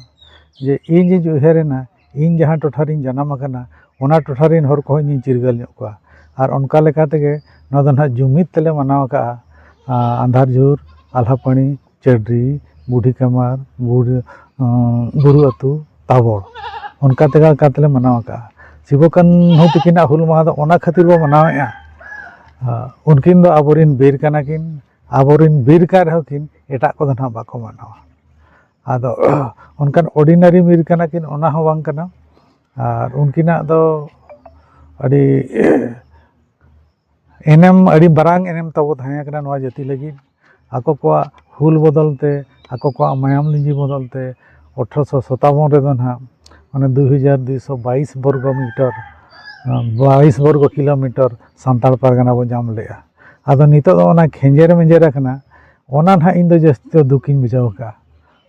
ᱡᱮ ᱤᱧ ᱤᱧ ᱩᱭᱦᱟᱹᱨᱮᱱᱟ, ᱤᱧ ᱡᱟᱦᱟᱸ ᱴᱚᱴᱷᱟ ᱨᱤᱧ ᱡᱟᱱᱟᱢ ᱟᱠᱟᱱᱟ, ᱚᱱᱟ ᱴᱚᱴᱷᱟ ᱨᱤᱱ ᱦᱚᱲ ᱠᱚᱦᱚᱸ ᱤᱧᱤᱧ ᱪᱤᱨᱜᱟᱹᱞ ᱧᱚᱜ ᱠᱚᱣᱟ᱾ ᱟᱨ ᱚᱱᱠᱟ ᱞᱮᱠᱟ ᱛᱮᱜᱮ ᱱᱚᱣᱟ ᱫᱚ ᱱᱟᱦᱟᱜ ᱡᱩᱢᱤᱫ ᱛᱮᱞᱮ ᱢᱟᱱᱟᱣ ᱟᱠᱟᱫᱼᱟ᱾ ᱟᱸᱫᱷᱟᱨ ᱡᱷᱩᱨ, ᱟᱞᱦᱟᱯᱟᱹᱲᱤ, ᱪᱟᱹᱰᱨᱤ, ᱵᱩᱰᱷᱤ ᱠᱟᱢᱟᱨ, ᱵᱩᱨᱩ ᱟᱹᱛᱩ, ᱛᱟᱵᱚᱲ, ᱚᱱᱠᱟ ᱛᱮᱜᱮ ᱞᱮᱠᱟᱛᱮᱞᱮ ᱢᱟᱱᱟᱣ ᱟᱠᱟᱫᱼᱟ᱾ ᱥᱤᱵᱚ ᱠᱟᱹᱱᱦᱩ ᱛᱟᱹᱠᱤᱱᱟᱜ ᱦᱩᱞ ᱢᱟᱦᱟ ᱫᱚ ᱚᱱᱟ ᱠᱷᱟᱹᱛᱤᱨ ᱵᱚ ᱢᱟᱱᱟᱣᱮᱫᱼᱟ᱾ ᱩᱱᱠᱤᱱ ᱫᱚ ᱟᱵᱚᱨᱮᱱ ᱵᱤᱨ ᱠᱟᱱᱟ ᱠᱤᱱ᱾ ᱟᱵᱚᱨᱮᱱ ᱵᱤᱨ ᱠᱟᱱ ᱨᱮᱦᱚᱸ ᱠᱤᱱ, ᱮᱴᱟᱜ ᱠᱚᱫᱚ ᱱᱟᱦᱟᱜ ᱵᱟᱠᱚ ᱢᱟᱱᱟᱣᱟ᱾ ᱟᱫᱚ ᱚᱱᱠᱟᱱ ᱚᱨᱰᱤᱱᱟᱨᱤ ᱵᱤᱨ ᱠᱟᱱᱟ ᱠᱤᱱ, ᱚᱱᱟ ᱦᱚᱸ ᱵᱟᱝ ᱠᱟᱱᱟ᱾ ᱟᱨ ᱩᱱᱠᱤᱱᱟᱜ ᱫᱚ ᱟᱹᱰᱤ ᱮᱱᱮᱢ, ᱟᱹᱰᱤ ᱢᱟᱨᱟᱝ ᱮᱱᱮᱢ ᱛᱟᱵᱚ ᱛᱟᱦᱮᱸ ᱠᱟᱱᱟ ᱱᱚᱣᱟ ᱡᱟᱹᱛᱤ ᱞᱟᱹᱜᱤᱫ᱾ ᱟᱠᱚ ᱠᱚᱣᱟᱜ ᱦᱩᱞ ᱵᱚᱫᱚᱞ ᱛᱮ, ᱟᱠᱚ ᱠᱚᱣᱟᱜ ᱢᱟᱭᱟᱢ ᱞᱤᱸᱡᱤ ᱵᱚᱫᱚᱞ ᱛᱮ ᱟᱴᱷᱨᱚᱥᱚ ᱥᱟᱛᱟᱵᱚᱱ ᱨᱮᱫᱚ ᱱᱟᱦᱟᱜ ᱚᱱᱮ ᱫᱩᱭ ᱦᱟᱡᱟᱨ ᱫᱩᱭᱥᱚ ᱵᱟᱭᱤᱥ ᱵᱚᱨᱜᱚ ᱢᱤᱴᱟᱨ, ᱵᱟᱭᱤᱥ ᱵᱚᱨᱜᱚ ᱠᱤᱞᱳᱢᱤᱴᱟᱨ ᱥᱟᱱᱛᱟᱲ ᱯᱟᱨᱜᱟᱱᱟ ᱵᱚ ᱧᱟᱢ ᱞᱮᱜᱼᱟ᱾ ᱟᱫᱚ ᱱᱤᱛᱚᱜ ᱫᱚ ᱚᱱᱟ ᱠᱷᱮᱸᱡᱮᱨ ᱢᱮᱸᱡᱮᱨ ᱟᱠᱟᱱᱟ, ᱚᱱᱟ ᱱᱟᱦᱟᱜ ᱤᱧ ᱫᱚ ᱡᱟᱹᱥᱛᱤ ᱫᱚ ᱫᱩᱠᱤᱧ ᱵᱩᱡᱷᱟᱹᱣ ᱟᱠᱟᱫᱼᱟ᱾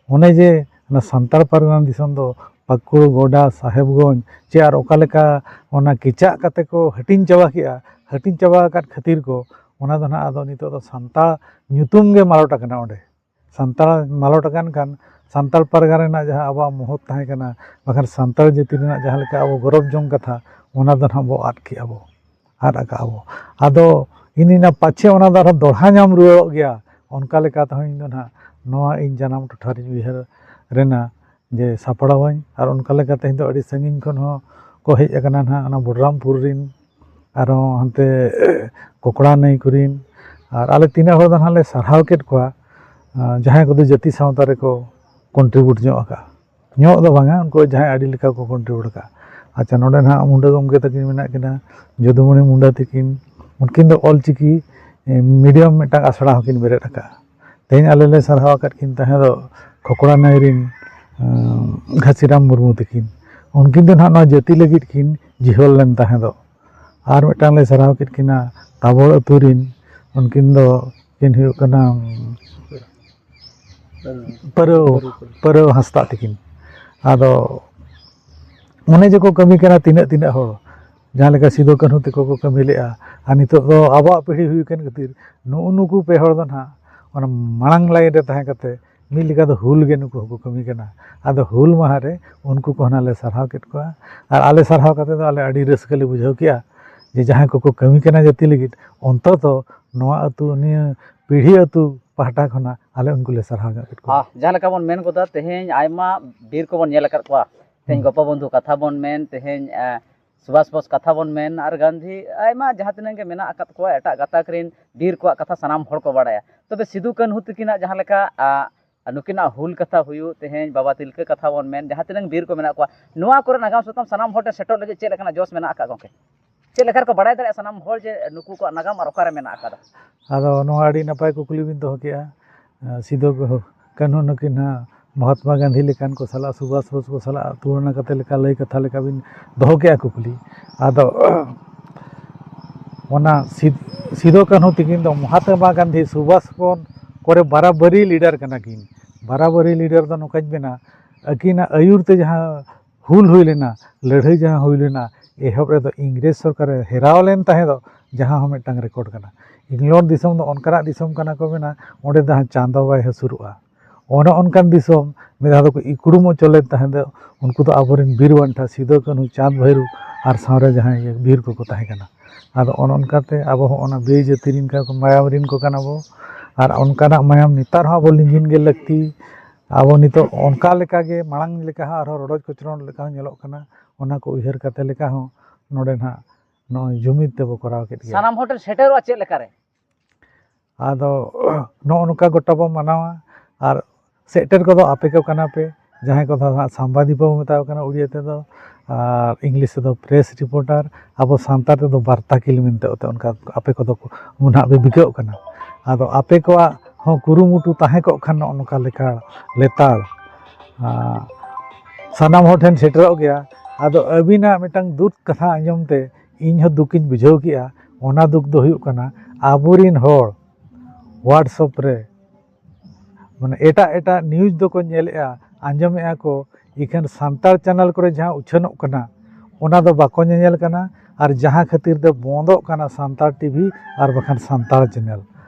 ᱚᱱᱮ ᱡᱮ ᱚᱱᱟ ᱥᱟᱱᱛᱟᱲ ᱯᱟᱨᱜᱟᱱᱟ ᱫᱤᱥᱚᱢ ᱫᱚ ᱯᱟᱹᱠᱩᱲ, ᱜᱚᱰᱟ, ᱥᱟᱦᱮᱵᱽᱜᱚᱸᱡᱽ ᱪᱮ ᱟᱨ ᱚᱠᱟ ᱞᱮᱠᱟ ᱚᱱᱟ ᱠᱮᱪᱟᱜ ᱠᱟᱛᱮ ᱠᱚ ᱦᱟᱹᱴᱤᱧ ᱪᱟᱵᱟ ᱠᱮᱜᱼᱟ, ᱦᱟᱹᱴᱤᱧ ᱪᱟᱵᱟ ᱟᱠᱟᱫ ᱠᱷᱟᱹᱛᱤᱨ ᱠᱚ, ᱚᱱᱟ ᱫᱚ ᱱᱟᱦᱟᱜ ᱟᱫᱚ ᱱᱤᱛᱚᱜ ᱫᱚ ᱥᱟᱱᱛᱟᱲ ᱧᱩᱛᱩᱢ ᱜᱮ ᱢᱟᱞᱚᱴ ᱟᱠᱟᱱᱟ᱾ ᱚᱸᱰᱮ ᱥᱟᱱᱛᱟᱲ ᱢᱟᱞᱚᱴ ᱟᱠᱟᱱ ᱠᱷᱟᱱ ᱥᱟᱱᱛᱟᱲ ᱯᱟᱨᱜᱟᱱᱟ ᱨᱮᱱᱟᱜ ᱡᱟᱦᱟᱸ ᱟᱵᱚᱣᱟᱜ ᱢᱚᱦᱚᱛ ᱛᱟᱦᱮᱸ ᱠᱟᱱᱟ, ᱵᱟᱠᱷᱟᱱ ᱥᱟᱱᱛᱟᱲ ᱡᱟᱹᱛᱤ ᱨᱮᱱᱟᱜ ᱡᱟᱦᱟᱸ ᱞᱮᱠᱟ ᱟᱵᱚ ᱜᱚᱨᱚᱵᱽ ᱡᱚᱝ ᱠᱟᱛᱷᱟ, ᱚᱱᱟ ᱫᱚ ᱱᱟᱦᱟᱜ ᱵᱚ ᱟᱫ ᱠᱮᱜᱼᱟ ᱵᱚ, ᱟᱫ ᱟᱠᱟᱜᱼᱟ ᱵᱚ᱾ ᱟᱫᱚ ᱤᱧ ᱫᱚᱧ ᱯᱟᱪᱷᱮ ᱚᱱᱟ ᱫᱚ ᱟᱨᱦᱚᱸ ᱫᱚᱲᱦᱟ ᱧᱟᱢ ᱨᱩᱣᱟᱹᱲᱚᱜ ᱜᱮᱭᱟ, ᱚᱱᱠᱟ ᱞᱮᱠᱟ ᱛᱮᱦᱚᱸ ᱤᱧ ᱫᱚ ᱱᱟᱦᱟᱜ ᱱᱚᱣᱟ ᱤᱧ ᱡᱟᱱᱟᱢ ᱴᱚᱴᱷᱟ ᱨᱤᱧ ᱩᱭᱦᱟᱹᱨ ᱨᱮᱱᱟ ᱡᱮ ᱥᱟᱯᱲᱟᱣᱟᱹᱧ᱾ ᱟᱨ ᱚᱱᱠᱟ ᱞᱮᱠᱟ ᱛᱮᱦᱮᱧ ᱫᱚ ᱟᱹᱰᱤ ᱥᱟᱺᱜᱤᱧ ᱠᱷᱚᱱ ᱦᱚᱸ ᱠᱚ ᱦᱮᱡ ᱟᱠᱟᱱᱟ ᱱᱟᱦᱟᱜ, ᱚᱱᱟ ᱵᱚᱰᱨᱟᱢᱯᱩᱨ ᱨᱤᱱ, ᱟᱨᱦᱚᱸ ᱦᱟᱱᱛᱮ ᱠᱚᱠᱲᱟ ᱱᱟᱹᱭ ᱠᱚᱨᱮᱱ, ᱟᱨ ᱟᱞᱮ ᱛᱤᱱᱟᱹᱜ ᱦᱚᱲ ᱫᱚ ᱱᱟᱦᱟᱜ ᱞᱮ ᱥᱟᱨᱦᱟᱣ ᱠᱮᱫ ᱠᱚᱣᱟ, ᱟᱨ ᱡᱟᱦᱟᱸᱭ ᱠᱚᱫᱚ ᱡᱟᱹᱛᱤ ᱥᱟᱶᱛᱟ ᱨᱮᱠᱚ ᱠᱚᱱᱴᱨᱤᱵᱤᱭᱩᱴ ᱧᱚᱜ ᱟᱠᱟᱫᱼᱟ᱾ ᱧᱚᱜ ᱫᱚ ᱵᱟᱝᱟ, ᱩᱱᱠᱩ ᱡᱟᱦᱟᱸᱭ ᱟᱹᱰᱤ ᱞᱮᱠᱟ ᱠᱚ ᱠᱚᱱᱴᱨᱤᱵᱤᱭᱩᱴ ᱟᱠᱟᱫᱼᱟ᱾ ᱟᱪᱪᱷᱟ, ᱱᱚᱰᱮ ᱱᱟᱦᱟᱜ ᱢᱩᱱᱰᱟᱹ ᱜᱚᱢᱠᱮ ᱛᱟᱹᱠᱤᱱ ᱢᱮᱱᱟᱜ ᱠᱤᱱᱟ, ᱡᱚᱫᱩᱢᱚᱬᱤ ᱢᱩᱱᱰᱟᱹ ᱛᱟᱹᱠᱤᱱ, ᱩᱱᱠᱤᱱ ᱫᱚ ᱚᱞ ᱪᱤᱠᱤ ᱢᱤᱰᱤᱭᱟᱢ ᱢᱤᱫᱴᱟᱝ ᱟᱥᱲᱟ ᱦᱚᱸᱠᱤᱱ ᱵᱮᱨᱮᱫ ᱟᱠᱟᱫᱼᱟ᱾ ᱛᱮᱦᱮᱧ ᱟᱞᱮ ᱞᱮ ᱥᱟᱨᱦᱟᱣ ᱟᱠᱟᱫ ᱠᱤᱱ ᱛᱟᱦᱮᱸ ᱫᱚ ᱠᱷᱚᱠᱲᱟ ᱱᱟᱹᱭ ᱨᱤᱱ, ᱟᱸ, ᱜᱷᱟᱥᱤᱨᱟᱢ ᱢᱩᱨᱢᱩ ᱛᱟᱹᱠᱤᱱ᱾ ᱩᱱᱠᱤᱱ ᱫᱚ ᱱᱟᱦᱟᱜ ᱱᱚᱣᱟ ᱡᱟᱹᱛᱤ ᱞᱟᱹᱜᱤᱫ ᱠᱤᱱ ᱡᱤᱦᱚᱞ ᱞᱮᱱ ᱛᱟᱦᱮᱸ ᱫᱚ᱾ ᱟᱨ ᱢᱤᱫᱴᱟᱝ ᱞᱮ ᱥᱟᱨᱦᱟᱣ ᱠᱮᱫ ᱠᱤᱱᱟ ᱛᱟᱵᱚᱲ ᱟᱹᱛᱩ ᱨᱤᱱ, ᱩᱱᱠᱤᱱ ᱫᱚ ᱠᱤᱱ ᱦᱩᱭᱩᱜ ᱠᱟᱱᱟ, ᱩᱸ, ᱯᱟᱹᱨᱟᱹᱣ, ᱯᱟᱹᱨᱟᱹᱣ ᱦᱟᱸᱥᱫᱟᱜ ᱛᱟᱹᱠᱤᱱ᱾ ᱟᱫᱚ ᱚᱱᱮ ᱡᱮᱠᱚ ᱠᱟᱹᱢᱤ ᱠᱟᱱᱟ ᱛᱤᱱᱟᱹᱜ ᱛᱤᱱᱟᱹᱜ ᱦᱚᱲ, ᱡᱟᱦᱟᱸ ᱞᱮᱠᱟ ᱥᱤᱫᱩ ᱠᱟᱹᱱᱦᱩ ᱛᱟᱠᱚ ᱠᱚ ᱠᱟᱹᱢᱤ ᱞᱮᱫᱼᱟ, ᱟᱨ ᱱᱤᱛᱚᱜ ᱫᱚ ᱟᱵᱚᱣᱟᱜ ᱯᱤᱲᱦᱤ ᱦᱩᱭ ᱟᱠᱟᱱ ᱠᱷᱟᱹᱛᱤᱨ ᱱᱩᱜᱼᱩ ᱱᱩᱠᱩ ᱯᱮ ᱦᱚᱲ ᱫᱚ ᱱᱟᱦᱟᱜ ᱚᱱᱟ ᱢᱟᱲᱟᱝ ᱞᱟᱭᱤᱱ ᱨᱮ ᱛᱟᱦᱮᱸ ᱠᱟᱛᱮ ᱢᱤᱫ ᱞᱮᱠᱟ ᱫᱚ ᱦᱩᱞ ᱜᱮ ᱱᱩᱠᱩ ᱦᱚᱸᱠᱚ ᱠᱟᱹᱢᱤ ᱠᱟᱱᱟ᱾ ᱟᱫᱚ ᱦᱩᱞ ᱢᱟᱦᱟ ᱨᱮ ᱩᱱᱠᱩ ᱠᱚᱦᱚᱸ ᱱᱟᱜ ᱞᱮ ᱥᱟᱨᱦᱟᱣ ᱠᱮᱫ ᱠᱚᱣᱟ, ᱟᱨ ᱟᱞᱮ ᱥᱟᱨᱦᱟᱣ ᱠᱟᱛᱮ ᱫᱚ ᱟᱞᱮ ᱟᱹᱰᱤ ᱨᱟᱹᱥᱠᱟᱹ ᱞᱮ ᱵᱩᱡᱷᱟᱹᱣ ᱠᱮᱜᱼᱟ ᱡᱮ ᱡᱟᱦᱟᱸᱭ ᱠᱚᱠᱚ ᱠᱟᱹᱢᱤ ᱠᱟᱱᱟ ᱡᱟᱹᱛᱤ ᱞᱟᱹᱜᱤᱫ, ᱚᱱᱛᱚᱛᱚ ᱱᱚᱣᱟ ᱟᱹᱛᱩ, ᱱᱤᱭᱟᱹ ᱯᱤᱲᱦᱤ ᱟᱹᱛᱩ ᱯᱟᱦᱴᱟ ᱠᱷᱚᱱᱟᱜ ᱟᱞᱮ ᱩᱱᱠᱩ ᱞᱮ ᱥᱟᱨᱦᱟᱣ ᱧᱚᱜ ᱠᱮᱫ ᱠᱚᱣᱟ᱾ ᱟᱦ, ᱡᱟᱦᱟᱸ ᱞᱮᱠᱟ ᱵᱚᱱ ᱢᱮᱱ ᱜᱚᱫᱟ, ᱛᱮᱦᱮᱧ ᱟᱭᱢᱟ ᱵᱤᱨ ᱠᱚᱵᱚᱱ ᱧᱮᱞ ᱟᱠᱟᱫ ᱠᱚᱣᱟ᱾ ᱛᱮᱦᱮᱧ ᱦᱩᱸ᱾ ᱜᱚᱯᱚᱵᱚᱱᱫᱷᱩ ᱠᱟᱛᱷᱟ ᱵᱚᱱ ᱢᱮᱱ, ᱛᱮᱦᱮᱧ, ᱮ, ᱥᱩᱵᱷᱟᱥ ᱵᱳᱥ ᱠᱟᱛᱷᱟ ᱵᱚᱱ ᱢᱮᱱ, ᱟᱨ ᱜᱟᱱᱫᱷᱤ, ᱟᱭᱢᱟ ᱡᱟᱦᱟᱸ ᱛᱤᱱᱟᱹᱜ ᱜᱮ ᱢᱮᱱᱟᱜ ᱟᱠᱟᱫ ᱠᱚᱣᱟ, ᱮᱴᱟᱜ ᱜᱟᱛᱟᱠ ᱨᱤᱱ ᱵᱤᱨ ᱠᱚᱣᱟᱜ ᱠᱟᱛᱷᱟ ᱥᱟᱱᱟᱢ ᱦᱚᱲ ᱠᱚ ᱵᱟᱲᱟᱭᱟ᱾ ᱛᱚᱵᱮ ᱥᱤᱫᱩ ᱠᱟᱹᱱᱦᱩ ᱛᱤᱠᱤᱱᱟᱜ ᱡᱟᱦᱟᱸ ᱞᱮᱠᱟ, ᱟ, ᱱᱩᱠᱤᱱᱟᱜ ᱦᱩᱞ ᱠᱟᱛᱷᱟ ᱦᱩᱭᱩᱜ, ᱛᱮᱦᱮᱧ ᱵᱟᱵᱟ ᱛᱤᱞᱠᱟᱹ ᱠᱟᱛᱷᱟ ᱵᱚᱱ ᱢᱮᱱ, ᱡᱟᱦᱟᱸ ᱛᱤᱱᱟᱹᱜ ᱵᱤᱨ ᱠᱚ ᱢᱮᱱᱟᱜ ᱠᱚᱣᱟ, ᱱᱚᱣᱟ ᱠᱚᱨᱮ ᱱᱟᱜᱟᱢ ᱥᱟᱛᱟᱢ ᱥᱟᱱᱟᱢ ᱦᱚᱲ ᱴᱷᱮᱱ ᱥᱮᱴᱮᱨ ᱞᱟᱹᱜᱤᱫ ᱪᱮᱫ ᱞᱮᱠᱟᱱᱟᱜ ᱡᱚᱥ ᱢᱮᱱᱟᱜ ᱟᱠᱟᱫ ᱜᱚᱢᱠᱮ? ᱪᱮᱫ ᱞᱮᱠᱟ ᱨᱮᱠᱚ ᱵᱟᱲᱟᱭ ᱫᱟᱲᱮᱭᱟᱜᱼᱟ ᱥᱟᱱᱟᱢ ᱦᱚᱲ ᱡᱮ ᱱᱩᱠᱩ ᱠᱚᱣᱟᱜ ᱱᱟᱜᱟᱢ ᱟᱨ ᱚᱠᱟᱨᱮ ᱢᱮᱱᱟᱜ ᱟᱠᱟᱫᱟ? ᱟᱫᱚ ᱱᱚᱣᱟ ᱟᱹᱰᱤ ᱱᱟᱯᱟᱭ ᱠᱩᱠᱞᱤ ᱵᱤᱱ ᱫᱚᱦᱚ ᱠᱮᱜᱼᱟ᱾ ᱥᱤᱫᱩ ᱠᱟᱹᱱᱦᱩ ᱱᱩᱠᱤᱱ ᱦᱟᱸᱜ ᱢᱚᱦᱟᱛᱢᱟ ᱜᱟᱱᱫᱷᱤ ᱞᱮᱠᱟᱱ ᱠᱚ ᱥᱟᱞᱟᱜ, ᱥᱩᱵᱷᱟᱥ ᱵᱳᱥ ᱠᱚ ᱥᱟᱞᱟᱜ ᱛᱩᱞᱚᱱᱟ ᱠᱟᱛᱮ ᱞᱮᱠᱟ, ᱞᱟᱹᱭ ᱠᱟᱛᱷᱟ ᱞᱮᱠᱟ ᱵᱤᱱ ᱫᱚᱦᱚ ᱠᱮᱜᱼᱟ ᱠᱩᱠᱞᱤ᱾ ᱟᱫᱚ ᱚᱱᱟ ᱥᱤᱫ-, ᱥᱤᱫᱩ ᱠᱟᱹᱱᱦᱩ ᱛᱤᱠᱤᱱ ᱫᱚ ᱢᱚᱦᱟᱛᱢᱟ ᱜᱟᱱᱫᱷᱤ, ᱥᱩᱵᱷᱟᱥ ᱠᱷᱚᱱ ᱠᱚᱨᱮ ᱵᱟᱨᱟᱵᱟᱨᱤ ᱞᱤᱰᱟᱨ ᱠᱟᱱᱟ ᱠᱤᱱ᱾ ᱵᱟᱨᱟᱵᱟᱨᱤ ᱞᱤᱰᱟᱨ ᱫᱚ ᱱᱚᱝᱠᱟᱧ ᱢᱮᱱᱟ, ᱟᱹᱠᱤᱱᱟᱜ ᱟᱹᱭᱩᱨ ᱛᱮ ᱡᱟᱦᱟᱸ ᱦᱩᱞ ᱦᱩᱭ ᱞᱮᱱᱟ, ᱞᱟᱹᱲᱦᱟᱹᱭ ᱡᱟᱦᱟᱸ ᱦᱩᱭ ᱞᱮᱱᱟ, ᱮᱦᱚᱵ ᱨᱮᱫᱚ ᱤᱝᱨᱮᱡᱽ ᱥᱚᱨᱠᱟᱨᱮ ᱦᱮᱨᱟᱣ ᱞᱮᱱ ᱛᱟᱦᱮᱸ ᱫᱚ, ᱡᱟᱦᱟᱸ ᱦᱚᱸ ᱢᱤᱫᱴᱟᱝ ᱨᱮᱠᱚᱨᱰ ᱠᱟᱱᱟ᱾ ᱤᱝᱞᱚᱱᱰ ᱫᱤᱥᱚᱢ ᱫᱚ ᱚᱱᱠᱟᱱᱟᱜ ᱫᱤᱥᱚᱢ ᱠᱟᱱᱟ ᱠᱚ ᱢᱮᱱᱟ, ᱚᱸᱰᱮ ᱫᱚ ᱦᱟᱸᱜ ᱪᱟᱸᱫᱚ ᱵᱟᱭ ᱦᱟᱹᱥᱩᱨᱚᱜᱼᱟ᱾ ᱚᱱᱮ ᱚᱱᱠᱟᱱ ᱫᱤᱥᱚᱢ ᱢᱤᱫ ᱫᱷᱟᱣ ᱫᱚᱠᱚ ᱤᱠᱲᱩᱢ ᱦᱚᱪᱚ ᱞᱮᱱ ᱛᱟᱦᱮᱸ ᱫᱚ, ᱩᱱᱠᱩ ᱫᱚ ᱟᱵᱚᱨᱮᱱ ᱵᱤᱨ ᱵᱟᱱᱴᱟ ᱥᱤᱫᱩ, ᱠᱟᱹᱱᱦᱩ, ᱪᱟᱸᱫᱽ, ᱵᱷᱟᱭᱨᱩ ᱟᱨ ᱥᱟᱶᱨᱮ ᱡᱟᱦᱟᱸᱭ ᱵᱤᱨ ᱠᱚᱠᱚ ᱛᱟᱦᱮᱸ ᱠᱟᱱᱟ᱾ ᱟᱫᱚ ᱚᱱᱮ ᱚᱱᱠᱟᱛᱮ ᱟᱵᱚ ᱦᱚᱸ ᱚᱱᱟ ᱵᱤᱨ ᱡᱟᱹᱛᱤ ᱨᱤᱱ ᱠᱟᱱᱟ ᱠᱚ, ᱢᱟᱭᱟᱢ ᱨᱤᱱ ᱠᱚ ᱠᱟᱱᱟ ᱵᱚ᱾ ᱟᱨ ᱚᱱᱠᱟᱱᱟᱜ ᱢᱟᱭᱟᱢ ᱱᱮᱛᱟᱨ ᱦᱚᱸ ᱟᱵᱚ ᱞᱤᱸᱜᱤᱱ ᱜᱮ ᱞᱟᱹᱠᱛᱤ᱾ ᱟᱵᱚ ᱱᱤᱛᱚᱜ ᱚᱱᱠᱟ ᱞᱮᱠᱟ ᱜᱮ ᱢᱟᱲᱟᱝ ᱞᱮᱠᱟ ᱦᱚᱸ ᱟᱨᱦᱚᱸ ᱨᱚᱰᱚᱡ ᱠᱚᱪᱞᱚᱱ ᱞᱮᱠᱟ ᱦᱚᱸ ᱧᱮᱞᱚᱜ ᱠᱟᱱᱟ, ᱚᱱᱟ ᱠᱚ ᱩᱭᱦᱟᱹᱨ ᱠᱟᱛᱮ ᱞᱮᱠᱟ ᱦᱚᱸ ᱱᱚᱰᱮ ᱱᱟᱦᱟᱜ ᱱᱚᱜᱼᱚᱭ ᱡᱩᱢᱤᱫ ᱛᱮᱵᱚ ᱠᱚᱨᱟᱣ ᱠᱮᱫ ᱜᱮᱭᱟ᱾ ᱥᱟᱱᱟᱢ ᱦᱚᱲ ᱴᱷᱮᱱ ᱥᱮᱴᱮᱨᱚᱜᱼᱟ ᱪᱮᱫ ᱞᱮᱠᱟᱨᱮ? ᱟᱫᱚ ᱱᱚᱜᱼᱚ ᱱᱚᱝᱠᱟ ᱜᱚᱴᱟ ᱵᱚ ᱢᱟᱱᱟᱣᱟ, ᱟᱨ ᱥᱮᱴᱮᱨ ᱠᱚᱫᱚ ᱟᱯᱮ ᱠᱚ ᱠᱟᱱᱟ ᱯᱮ, ᱡᱟᱦᱟᱸᱭ ᱠᱚᱫᱚ ᱦᱟᱸᱜ ᱥᱟᱢᱵᱟᱫᱤᱠ ᱵᱚ ᱢᱮᱛᱟᱣ ᱠᱟᱱᱟ ᱩᱲᱤᱭᱟ ᱛᱮᱫᱚ, ᱟᱨ ᱤᱝᱞᱤᱥ ᱛᱮᱫᱚ ᱯᱨᱮᱥ ᱨᱤᱯᱳᱨᱴᱟᱨ, ᱟᱵᱚ ᱥᱟᱱᱛᱟᱲ ᱛᱮᱫᱚ ᱵᱟᱨᱛᱟ ᱠᱤᱞ ᱢᱮᱱᱛᱮ ᱚᱛᱮ ᱚᱱᱠᱟ ᱟᱯᱮ ᱠᱚᱫᱚ ᱠᱚ ᱱᱟᱦᱟᱜ ᱯᱮ ᱵᱤᱠᱟᱹᱜ ᱠᱟᱱᱟ᱾ ᱟᱫᱚ ᱟᱯᱮ ᱠᱚᱣᱟᱜ ᱦᱚᱸ ᱠᱩᱨᱩᱢᱩᱴᱩ ᱛᱟᱦᱮᱸ ᱠᱚᱜ ᱠᱷᱟᱱ ᱱᱚᱜᱼᱚ ᱱᱚᱝᱠᱟ ᱞᱮᱠᱟ ᱞᱮᱛᱟᱲ, ᱟᱨ ᱥᱟᱱᱟᱢ ᱦᱚᱲ ᱴᱷᱮᱱ ᱥᱮᱴᱮᱨᱚᱜ ᱜᱮᱭᱟ᱾ ᱟᱫᱚ ᱟᱹᱵᱤᱱᱟᱜ ᱢᱤᱫᱴᱟᱝ ᱫᱩᱠ ᱠᱟᱛᱷᱟ ᱟᱸᱡᱚᱢ ᱛᱮ ᱤᱧ ᱦᱚᱸ ᱫᱩᱠᱤᱧ ᱵᱩᱡᱷᱟᱹᱣ ᱠᱮᱜᱼᱟ᱾ ᱚᱱᱟ ᱫᱩᱠ ᱫᱚ ᱦᱩᱭᱩᱜ ᱠᱟᱱᱟ, ᱟᱵᱚᱨᱤᱱ ᱦᱚᱲ WhatsApp ᱨᱮ, ᱢᱟᱱᱮ, ᱮᱴᱟᱜ ᱮᱴᱟᱜ news ᱫᱚᱠᱚ ᱧᱮᱞᱮᱜᱼᱟ, ᱟᱸᱡᱚᱢᱮᱜᱼᱟ ᱠᱚ, ᱤᱠᱷᱟᱹᱱ ᱥᱟᱱᱛᱟᱲ channel ᱠᱚᱨᱮ ᱡᱟᱦᱟᱸ ᱩᱪᱷᱟᱹᱱᱚᱜ ᱠᱟᱱᱟ, ᱚᱱᱟ ᱫᱚ ᱵᱟᱠᱚ ᱧᱮᱧᱮᱞ ᱠᱟᱱᱟ᱾ ᱟᱨ ᱡᱟᱦᱟᱸ ᱠᱷᱟᱹᱛᱤᱨ ᱛᱮ ᱵᱚᱱᱫᱚᱜ ᱠᱟᱱᱟ ᱥᱟᱱᱛᱟᱲ TV ᱟᱨ ᱵᱟᱠᱷᱟᱱ ᱥᱟᱱᱛᱟᱲ channel᱾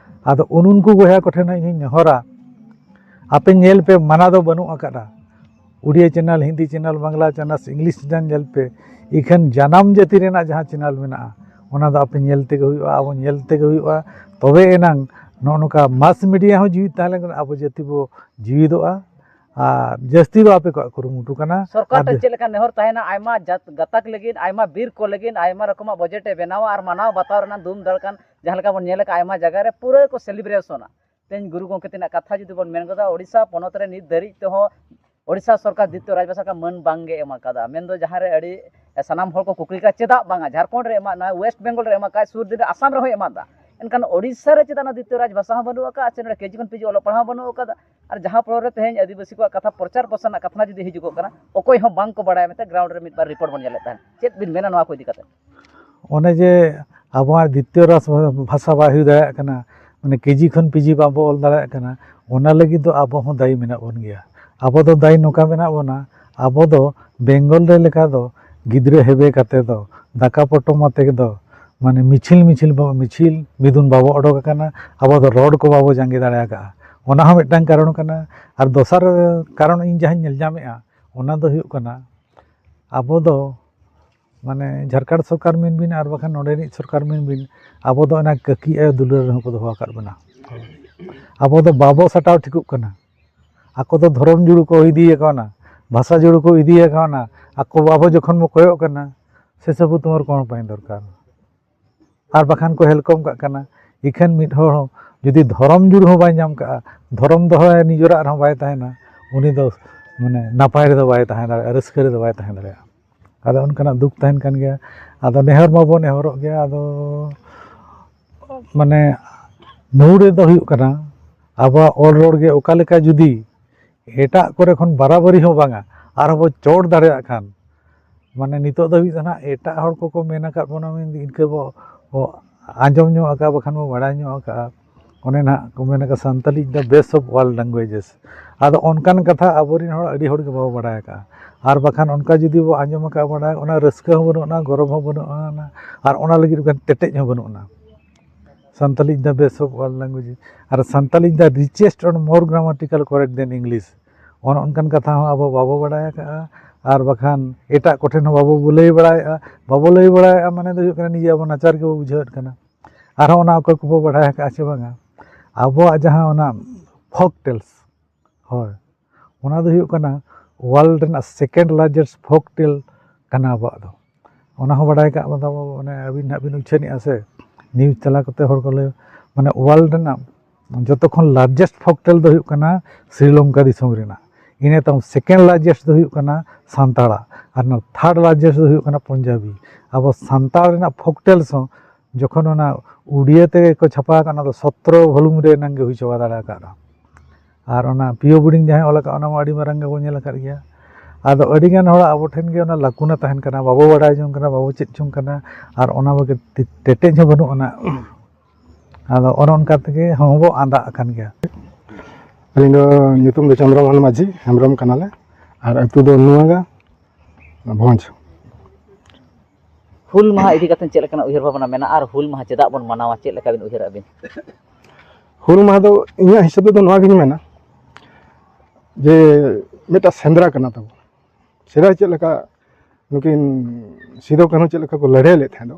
ᱟᱫᱚ ᱩᱱᱩᱱᱠᱩ ᱵᱚᱭᱦᱟ ᱠᱚᱴᱷᱮᱱ ᱦᱚᱸ ᱤᱧᱤᱧ ᱱᱮᱦᱚᱨᱟ, ᱟᱯᱮ ᱧᱮᱞ ᱯᱮ, ᱢᱟᱱᱟ ᱫᱚ ᱵᱟᱹᱱᱩᱜ ᱟᱠᱟᱫᱼᱟ᱾ Odia channel, Hindi channel, Bangla channel, English channel ᱧᱮᱞ ᱯᱮ᱾ ᱤᱠᱷᱟᱹᱱ ᱡᱟᱱᱟᱢ ᱡᱟᱹᱛᱤ ᱨᱮᱱᱟᱜ ᱡᱟᱦᱟᱸ channel ᱢᱮᱱᱟᱜᱼᱟ, ᱚᱱᱟ ᱫᱚ ᱟᱯᱮ ᱧᱮᱞ ᱛᱮᱜᱮ ᱦᱩᱭᱩᱜᱼᱟ, ᱟᱵᱚ ᱧᱮᱞ ᱛᱮᱜᱮ ᱦᱩᱭᱩᱜᱼᱟ᱾ ᱛᱚᱵᱮ ᱮᱱᱟᱝ ᱱᱚᱜᱼᱚ ᱱᱚᱝᱠᱟ mass media ᱦᱚᱸ ᱡᱤᱣᱤᱫ ᱛᱟᱦᱮᱸ ᱞᱮᱱᱠᱷᱟᱱ ᱟᱵᱚ ᱡᱟᱹᱛᱤ ᱵᱚ ᱡᱤᱣᱤᱫᱚᱜᱼᱟ᱾ ᱟᱨ ᱡᱟᱹᱥᱛᱤ ᱫᱚ ᱟᱯᱮ ᱠᱚᱣᱟᱜ ᱠᱩᱨᱩᱢᱩᱴᱩ ᱠᱟᱱᱟ᱾ ᱥᱚᱨᱠᱟᱨ ᱟᱨ ᱴᱷᱮᱱ ᱡᱟᱹ- ᱪᱮᱫ ᱞᱮᱠᱟ ᱱᱮᱦᱚᱨ ᱛᱟᱦᱮᱱᱟ? ᱟᱭᱢᱟ ᱡᱟᱛ ᱜᱟᱛᱟᱠ ᱞᱟᱹᱜᱤᱫ, ᱟᱭᱢᱟ ᱵᱤᱨ ᱠᱚ ᱞᱟᱹᱜᱤᱫ ᱟᱭᱢᱟ ᱨᱚᱠᱚᱢᱟᱜ ᱵᱟᱡᱮᱴ ᱮ ᱵᱮᱱᱟᱣᱟ ᱟᱨ ᱢᱟᱱᱟᱣ ᱵᱟᱛᱟᱣ ᱨᱮᱱᱟᱜ ᱫᱷᱩᱢ ᱫᱷᱟᱲᱠᱟᱱ ᱡᱟᱦᱟᱸ ᱞᱮᱠᱟ ᱵᱚᱱ ᱧᱮᱞ ᱟᱠᱟᱫ ᱟᱭᱢᱟ ᱡᱟᱭᱜᱟ ᱨᱮ ᱯᱩᱨᱟᱹ ᱠᱚ celebrationᱟ᱾ ᱛᱮᱦᱮᱧ ᱜᱩᱨᱩ ᱜᱚᱢᱠᱮ ᱛᱤᱱᱟᱹᱜ ᱠᱟᱛᱷᱟ ᱡᱩᱫᱤ ᱵᱚᱱ ᱢᱮᱱ ᱜᱚᱫᱟ, ᱳᱰᱤᱥᱟ ᱯᱚᱱᱚᱛ ᱨᱮ ᱱᱤᱛ ᱫᱷᱟᱹᱨᱤᱡ ᱛᱮᱦᱚᱸ ᱳᱰᱤᱥᱟ ᱥᱚᱨᱠᱟᱨ ᱫᱤᱛᱤᱭᱚ ᱨᱟᱡᱽ ᱵᱷᱟᱥᱟ ᱠᱟ ᱢᱟᱹᱱ ᱵᱟᱝ ᱜᱮ ᱮᱢ ᱟᱠᱟᱫᱟ᱾ ᱢᱮᱱᱫᱚ ᱡᱟᱦᱟᱸ ᱨᱮ ᱟᱹᱰᱤ ᱥᱟᱱᱟᱢ ᱦᱚᱲ ᱠᱚ ᱠᱩᱠᱞᱤ ᱠᱟᱱᱟ, ᱪᱮᱫᱟᱜ ᱵᱟᱝᱟ? ᱡᱷᱟᱲᱠᱷᱚᱸᱰ ᱨᱮ ᱮᱢᱟᱜ, ᱱᱚᱣᱟ ᱳᱭᱮᱥᱴ ᱵᱮᱝᱜᱚᱞ ᱨᱮ ᱮᱢᱟᱜ ᱠᱟᱜ, ᱥᱩᱨ ᱫᱤᱱ ᱨᱮ ᱟᱥᱟᱢ ᱨᱮᱦᱚᱸᱭ ᱮᱢᱟᱜ ᱫᱟ᱾ ᱮᱱᱠᱷᱟᱱ ᱳᱰᱤᱥᱟ ᱨᱮ ᱪᱮᱫᱟᱜ ᱚᱱᱟ ᱫᱤᱛᱤᱭᱚ ᱨᱟᱡᱽ ᱵᱷᱟᱥᱟ ᱦᱚᱸ ᱵᱟᱹᱱᱩᱜ ᱟᱠᱟᱫ, ᱥᱮ ᱱᱚᱰᱮ ᱠᱮᱡᱤ ᱠᱷᱚᱱ ᱯᱤᱡᱤ ᱚᱞᱚᱜ ᱯᱟᱲᱦᱟᱣ ᱦᱚᱸ ᱵᱟᱹᱱᱩᱜ ᱟᱠᱟᱫᱟ? ᱟᱨ ᱡᱟᱦᱟᱸ ᱯᱚᱨᱮ ᱛᱮᱦᱮᱧ ᱟᱹᱫᱤᱵᱟᱹᱥᱤ ᱠᱚᱣᱟᱜ ᱠᱟᱛᱷᱟ ᱯᱨᱚᱪᱟᱨ ᱯᱨᱚᱥᱟᱨ ᱨᱮᱱᱟᱜ ᱠᱟᱛᱷᱟ ᱡᱩᱫᱤ ᱦᱤᱡᱩᱜᱚᱜ ᱠᱟᱱᱟ, ᱚᱠᱚᱭ ᱦᱚᱸ ᱵᱟᱝ ᱠᱚ ᱵᱟᱲᱟᱭᱟ ᱢᱮᱱᱛᱮ ᱜᱨᱟᱣᱩᱱᱰ ᱨᱮ ᱢᱤᱫ ᱵᱟᱨ ᱨᱤᱯᱳᱨᱴ ᱵᱚᱱ ᱧᱮᱞᱮᱫ ᱛᱟᱦᱮᱸᱫ᱾ ᱪᱮᱫ ᱵᱤᱱ ᱢᱮᱱᱟ ᱱᱚᱣᱟ ᱠᱚ ᱤᱫᱤ ᱠᱟᱛᱮ? ᱚᱱᱮ ᱡᱮ ᱟᱵᱚᱣᱟᱜ ᱫᱤᱛᱤᱭᱚ ᱨᱟᱡᱽ ᱵᱷᱟᱥᱟ ᱵᱟᱭ ᱦᱩᱭ ᱫᱟᱲᱮᱭᱟᱜ ᱠᱟᱱᱟ, ᱢᱟᱱᱮ ᱠᱮᱡᱤ ᱠᱷᱚᱱ ᱯᱤᱡᱤ ᱵᱟᱵᱚ ᱚᱞ ᱫᱟᱲᱮᱭᱟᱜ ᱠᱟᱱᱟ, ᱚᱱᱟ ᱞᱟᱹᱜᱤᱫ ᱫᱚ ᱟᱵᱚ ᱦᱚᱸ ᱫᱟᱭᱤ ᱢᱮᱱᱟᱜ ᱵᱚᱱ ᱜᱮᱭᱟ᱾ ᱟᱵᱚ ᱫᱚ ᱫᱟᱭᱤ ᱱᱚᱝᱠᱟ ᱢᱮᱱᱟᱜ ᱵᱚᱱᱟ, ᱟᱵᱚ ᱫᱚ ᱵᱮᱝᱜᱚᱞ ᱨᱮ ᱞᱮᱠᱟ ᱫᱚ ᱜᱤᱫᱽᱨᱟᱹ ᱦᱮᱵᱮ ᱠᱟᱛᱮ ᱫᱚ, ᱫᱟᱠᱟ ᱯᱚᱴᱚᱢ ᱟᱛᱮ ᱫᱚ, ᱢᱟᱱᱮ ᱢᱤᱪᱷᱤᱞ ᱢᱤᱪᱷᱤᱞ ᱵᱟ-, ᱢᱤᱪᱷᱤᱞ ᱢᱤᱫᱩᱱ ᱵᱟᱵᱚ ᱚᱰᱚᱠ ᱟᱠᱟᱱᱟ, ᱟᱵᱚ ᱫᱚ ᱨᱚᱰ ᱠᱚ ᱵᱟᱵᱚ ᱡᱟᱸᱜᱮ ᱫᱟᱲᱮ ᱟᱠᱟᱫᱼᱟ᱾ ᱚᱱᱟ ᱦᱚᱸ ᱢᱤᱫᱴᱟᱝ ᱠᱟᱨᱚᱱ ᱠᱟᱱᱟ᱾ ᱟᱨ ᱫᱚᱥᱟᱨ ᱠᱟᱨᱚᱱ ᱤᱧ ᱡᱟᱦᱟᱸᱧ ᱧᱮᱞ ᱧᱟᱢᱮᱫᱼᱟ, ᱚᱱᱟ ᱫᱚ ᱦᱩᱭᱩᱜ ᱠᱟᱱᱟ, ᱟᱵᱚ ᱫᱚ, ᱢᱟᱱᱮ, ᱡᱷᱟᱲᱠᱷᱚᱸᱰ ᱥᱚᱨᱠᱟᱨ ᱢᱮᱱ ᱵᱤᱱ ᱟᱨ ᱵᱟᱠᱷᱟᱱ ᱱᱚᱰᱮᱱᱤᱡ ᱥᱚᱨᱠᱟᱨ ᱢᱮᱱ ᱵᱤᱱ, ᱟᱵᱚ ᱫᱚ ᱚᱱᱟ ᱠᱟᱹᱠᱤ ᱟᱭᱳ ᱫᱩᱞᱟᱹᱲ ᱨᱮᱦᱚᱸ ᱠᱚ ᱫᱚᱦᱚ ᱟᱠᱟᱫ ᱵᱚᱱᱟ᱾ ᱟᱵᱚ ᱫᱚ ᱵᱟᱵᱚ ᱥᱟᱴᱟᱣ ᱴᱷᱤᱠᱚᱜ ᱠᱟᱱᱟ᱾ ᱟᱠᱚ ᱫᱚ ᱫᱷᱚᱨᱚᱢ ᱡᱩᱲᱩ ᱠᱚ ᱤᱫᱤᱭᱟᱠᱚ ᱠᱟᱱᱟ, ᱵᱷᱟᱥᱟ ᱡᱩᱲᱩ ᱠᱚ ᱤᱫᱤᱭᱟᱠᱚ ᱠᱟᱱᱟ᱾ ᱟᱠᱚ, ᱟᱵᱚ ᱡᱚᱠᱷᱚᱱ ᱵᱚ ᱠᱚᱭᱚᱜ ᱠᱟᱱᱟ, ᱥᱮ ᱥᱟᱹᱵᱩ ᱛᱩᱢᱟᱨ ᱠᱚᱬ ᱯᱟᱭ ᱫᱚᱨᱠᱟᱨ᱾ ᱟᱨ ᱵᱟᱠᱷᱟᱱ ᱠᱚ ᱦᱮᱞᱠᱚᱢ ᱠᱟᱜ ᱠᱟᱱᱟ᱾ ᱤᱠᱷᱟᱹᱱ ᱢᱤᱫ ᱦᱚᱲ ᱦᱚᱸ ᱡᱩᱫᱤ ᱫᱷᱚᱨᱚᱢ ᱡᱩᱲᱩ ᱦᱚᱸ ᱵᱟᱭ ᱧᱟᱢ ᱠᱟᱜᱼᱟ, ᱫᱷᱚᱨᱚᱢ ᱫᱚᱦᱚᱭ ᱱᱤᱡᱮᱨᱟᱜ ᱨᱮᱦᱚᱸ ᱵᱟᱭ ᱛᱟᱦᱮᱱᱟ, ᱩᱱᱤ ᱫᱚ ᱢᱟᱱᱮ ᱱᱟᱯᱟᱭ ᱨᱮᱫᱚ ᱵᱟᱭ ᱛᱟᱦᱮᱸ ᱫᱟᱲᱮᱭᱟᱜᱼᱟ, ᱨᱟᱹᱥᱠᱟᱹ ᱨᱮᱫᱚ ᱵᱟᱭ ᱛᱟᱦᱮᱸ ᱫᱟᱲᱮᱭᱟᱜᱼᱟ᱾ ᱟᱫᱚ ᱚᱱᱠᱟᱱᱟᱜ ᱫᱩᱠ ᱛᱟᱦᱮᱱ ᱠᱟᱱ ᱜᱮᱭᱟ᱾ ᱟᱫᱚ ᱱᱮᱦᱚᱨ ᱢᱟᱵᱚ ᱱᱮᱦᱚᱨᱚᱜ ᱜᱮᱭᱟ᱾ ᱟᱫᱚ ᱢᱟᱱᱮ ᱢᱩᱲ ᱨᱮᱫᱚ ᱦᱩᱭᱩᱜ ᱠᱟᱱᱟ, ᱟᱵᱚᱣᱟᱜ ᱚᱞ ᱨᱚᱲ ᱜᱮ ᱚᱠᱟ ᱞᱮᱠᱟ ᱡᱩᱫᱤ ᱮᱴᱟᱜ ᱠᱚᱨᱮ ᱠᱷᱚᱱ ᱵᱟᱨᱟᱵᱟᱹᱨᱤ ᱦᱚᱸ ᱵᱟᱝᱟ, ᱟᱨᱦᱚᱸ ᱵᱚ ᱪᱚᱴ ᱫᱟᱲᱮᱭᱟᱜ ᱠᱷᱟᱱ, ᱢᱟᱱᱮ ᱱᱤᱛᱚᱜ ᱫᱷᱟᱹᱵᱤᱡ ᱫᱚ ᱱᱟᱦᱟᱜ ᱮᱴᱟᱜ ᱦᱚᱲ ᱠᱚᱠᱚ ᱢᱮᱱ ᱟᱠᱟᱫ ᱵᱚᱱᱟ, ᱢᱮᱱᱫᱚ ᱤᱱᱠᱟᱹ ᱵᱚ, ᱵᱚ ᱟᱸᱡᱚᱢ ᱧᱚᱜ ᱟᱠᱟᱫᱼᱟ, ᱵᱟᱠᱷᱟᱱ ᱵᱚ ᱵᱟᱲᱟᱭ ᱧᱚᱜ ᱟᱠᱟᱫᱼᱟ᱾ ᱚᱱᱮ ᱱᱟᱦᱟᱜ ᱠᱚ ᱢᱮᱱ ᱟᱠᱟᱫ, "Santali is the best of all languages." ᱟᱫᱚ ᱚᱱᱠᱟᱱ ᱠᱟᱛᱷᱟ ᱟᱵᱚᱨᱮᱱ ᱦᱚᱲ ᱟᱹᱰᱤ ᱦᱚᱲ ᱜᱮ ᱵᱟᱵᱚ ᱵᱟᱲᱟᱭ ᱟᱠᱟᱫᱼᱟ᱾ ᱟᱨ ᱵᱟᱠᱷᱟᱱ ᱚᱱᱠᱟ ᱡᱩᱫᱤ ᱵᱚ ᱟᱸᱡᱚᱢ ᱟᱠᱟᱫᱼᱟ, ᱵᱟᱲᱟᱭ, ᱚᱱᱟ ᱨᱟᱹᱥᱠᱟᱹ ᱦᱚᱸ ᱵᱟᱹᱱᱩᱜ ᱟᱱᱟ, ᱜᱚᱨᱚᱵᱽ ᱦᱚᱸ ᱵᱟᱹᱱᱩᱜ ᱟᱱᱟ, ᱟᱨ ᱚᱱᱟ ᱞᱟᱹᱜᱤᱫ ᱚᱱᱠᱟᱱ ᱛᱮᱴᱮᱡ ᱦᱚᱸ ᱵᱟᱹᱱᱩᱜ ᱟᱱᱟ᱾ "Santali is the best of all languages." R "Santali is the richest and more grammatical correct than English." ᱚᱱ ᱚᱱᱠᱟᱱ ᱠᱟᱛᱷᱟ ᱦᱚᱸ ᱟᱵᱚ ᱵᱟᱵᱚ ᱵᱟᱲᱟᱭ ᱟᱠᱟᱫᱼᱟ᱾ ᱟᱨ ᱵᱟᱠᱷᱟᱱ ᱮᱴᱟᱜ ᱠᱚᱴᱷᱮᱱ ᱦᱚᱸ ᱵᱟᱵᱚ ᱞᱟᱹᱭ ᱵᱟᱲᱟᱭᱮᱫᱼᱟ᱾ ᱵᱟᱵᱚ ᱞᱟᱹᱭ ᱵᱟᱲᱟᱭᱮᱫᱼᱟ ᱢᱟᱱᱮ ᱫᱚ ᱦᱩᱭᱩᱜ ᱠᱟᱱᱟ, ᱱᱤᱡᱮ ᱟᱵᱚ ᱱᱟᱪᱟᱨ ᱜᱮᱵᱚ ᱵᱩᱡᱷᱟᱹᱣᱮᱫ ᱠᱟᱱᱟ᱾ ᱟᱨᱦᱚᱸ ᱚᱱᱟ ᱚᱠᱚᱭ ᱠᱚᱵᱚ ᱵᱟᱲᱟᱭ ᱟᱠᱟᱫᱼᱟ ᱥᱮ ᱵᱟᱝᱟ, ᱟᱵᱚᱣᱟᱜ ᱡᱟᱦᱟᱸ ᱚᱱᱟ folk tales, ᱦᱳᱭ, ᱚᱱᱟ ᱫᱚ ᱦᱩᱭᱩᱜ ᱠᱟᱱᱟ world ᱨᱮᱱᱟᱜ second largest folk tale ᱠᱟᱱᱟ ᱟᱵᱚᱣᱟᱜ ᱫᱚ᱾ ᱚᱱᱟ ᱦᱚᱸ ᱵᱟᱰᱟᱭ ᱠᱟᱜ ᱵᱚᱱ ᱛᱟᱵᱚ, ᱢᱟᱱᱮ ᱟᱹᱵᱤᱱ ᱱᱟᱦᱟᱜ ᱵᱤᱱ ᱩᱪᱷᱟᱹᱱᱮᱜᱼᱟ ᱥᱮ, news ᱛᱟᱞᱟ ᱠᱚᱛᱮ ᱦᱚᱲ ᱠᱚ ᱞᱟᱹᱭ, ᱢᱟᱱᱮ world ᱨᱮᱱᱟᱜ ᱡᱚᱛᱚ ᱠᱷᱚᱱ largest folk tale ᱫᱚ ᱦᱩᱭᱩᱜ ᱠᱟᱱᱟ ᱥᱨᱤᱞᱚᱝᱠᱟ ᱫᱤᱥᱚᱢ ᱨᱮᱱᱟᱜ᱾ ᱤᱱᱟᱹ ᱛᱟᱭᱚᱢ second largest ᱫᱚ ᱦᱩᱭᱩᱜ ᱠᱟᱱᱟ ᱥᱟᱱᱛᱟᱲᱟᱜ, ᱟᱨ ᱚᱱᱟ third largest ᱫᱚ ᱦᱩᱭᱩᱜ ᱠᱟᱱᱟ ᱯᱚᱧᱡᱟᱵᱤ᱾ ᱟᱵᱚ ᱥᱟᱱᱛᱟᱲ ᱨᱮᱱᱟᱜ folk tales ᱦᱚᱸ ᱡᱚᱠᱷᱚᱱ ᱚᱱᱟ ᱩᱰᱤᱭᱟᱹ ᱛᱮᱜᱮ ᱠᱚ ᱪᱷᱟᱯᱟ ᱟᱠᱟᱫ, ᱚᱱᱟ ᱫᱚ ᱥᱚᱛᱨᱚ volume ᱨᱮ ᱮᱱᱟᱝ ᱜᱮ ᱦᱩᱭ ᱪᱟᱵᱟ ᱫᱟᱲᱮ ᱟᱠᱟᱫᱼᱟ᱾ ᱟᱨ ᱚᱱᱟ ᱯᱤᱭᱳ ᱵᱳᱨᱰᱤᱝ ᱡᱟᱦᱟᱸᱭ ᱚᱞ ᱟᱠᱟᱫ, ᱚᱱᱟ ᱢᱟ ᱟᱹᱰᱤ ᱢᱟᱨᱟᱝ ᱜᱮᱵᱚᱱ ᱧᱮᱞ ᱟᱠᱟᱫ ᱜᱮᱭᱟ᱾ ᱟᱫᱚ ᱟᱹᱰᱤᱜᱟᱱ ᱦᱚᱲᱟᱜ ᱟᱵᱚ ᱴᱷᱮᱱ ᱜᱮ ᱚᱱᱟ ᱞᱟᱠᱩᱱᱟ ᱛᱟᱦᱮᱱ ᱠᱟᱱᱟ, ᱵᱟᱵᱚ ᱵᱟᱲᱟᱭ ᱡᱚᱝ ᱠᱟᱱᱟ, ᱵᱟᱵᱚ ᱪᱮᱫ ᱡᱚᱝ ᱠᱟᱱᱟ, ᱟᱨ ᱚᱱᱟ ᱵᱟᱜᱮ ᱛᱮ-, ᱛᱮᱴᱮᱡ ᱦᱚᱸ ᱵᱟᱹᱱᱩᱜ ᱟᱱᱟ᱾ ᱟᱫᱚ ᱚᱱᱮ ᱚᱱᱠᱟ ᱛᱮᱜᱮ ᱦᱚᱸ ᱵᱚ ᱟᱸᱫᱟᱜ ᱟᱠᱟᱱ ᱜᱮᱭᱟ᱾ ᱟᱹᱞᱤᱧ ᱫᱚ ᱧᱩᱛᱩᱢ ᱫᱚ ᱪᱚᱱᱫᱨᱚᱢᱳᱦᱚᱱ ᱢᱟᱹᱡᱷᱤ, ᱦᱮᱢᱵᱨᱚᱢ ᱠᱟᱱᱟᱞᱮ, ᱟᱨ ᱟᱹᱛᱩ ᱫᱚ ᱱᱩᱣᱟᱜᱟ ᱵᱷᱚᱸᱡᱽ᱾ ᱦᱩᱞ ᱢᱟᱦᱟ ᱤᱫᱤ ᱠᱟᱛᱮ ᱪᱮᱫ ᱞᱮᱠᱟᱱᱟᱜ ᱩᱭᱦᱟᱹᱨ ᱵᱷᱟᱵᱽᱱᱟ ᱢᱮᱱᱟᱜᱼᱟ ᱟᱨ ᱦᱩᱞ ᱢᱟᱦᱟ ᱪᱮᱫᱟᱜ ᱵᱚᱱ ᱢᱟᱱᱟᱣᱟ, ᱪᱮᱫ ᱞᱮᱠᱟ ᱵᱤᱱ ᱩᱭᱦᱟᱹᱨᱟ ᱟᱹᱵᱤᱱ? ᱦᱩᱞ ᱢᱟᱦᱟ ᱫᱚ ᱤᱧᱟᱹᱜ ᱦᱤᱥᱟᱹᱵ ᱛᱮᱫᱚ ᱱᱚᱣᱟ ᱜᱤᱧ ᱢᱮᱱᱟ ᱡᱮ ᱢᱤᱫᱴᱟᱝ ᱥᱮᱸᱫᱽᱨᱟ ᱠᱟᱱᱟ ᱛᱟᱵᱚ᱾ ᱥᱮᱫᱟᱭ ᱪᱮᱫ ᱞᱮᱠᱟ ᱱᱩᱠᱤᱱ ᱥᱤᱫᱩ ᱠᱟᱹᱱᱦᱩ ᱪᱮᱫ ᱞᱮᱠᱟ ᱠᱚ ᱞᱟᱹᱲᱦᱟᱹᱭ ᱞᱮᱫ ᱛᱟᱦᱮᱸ ᱫᱚ,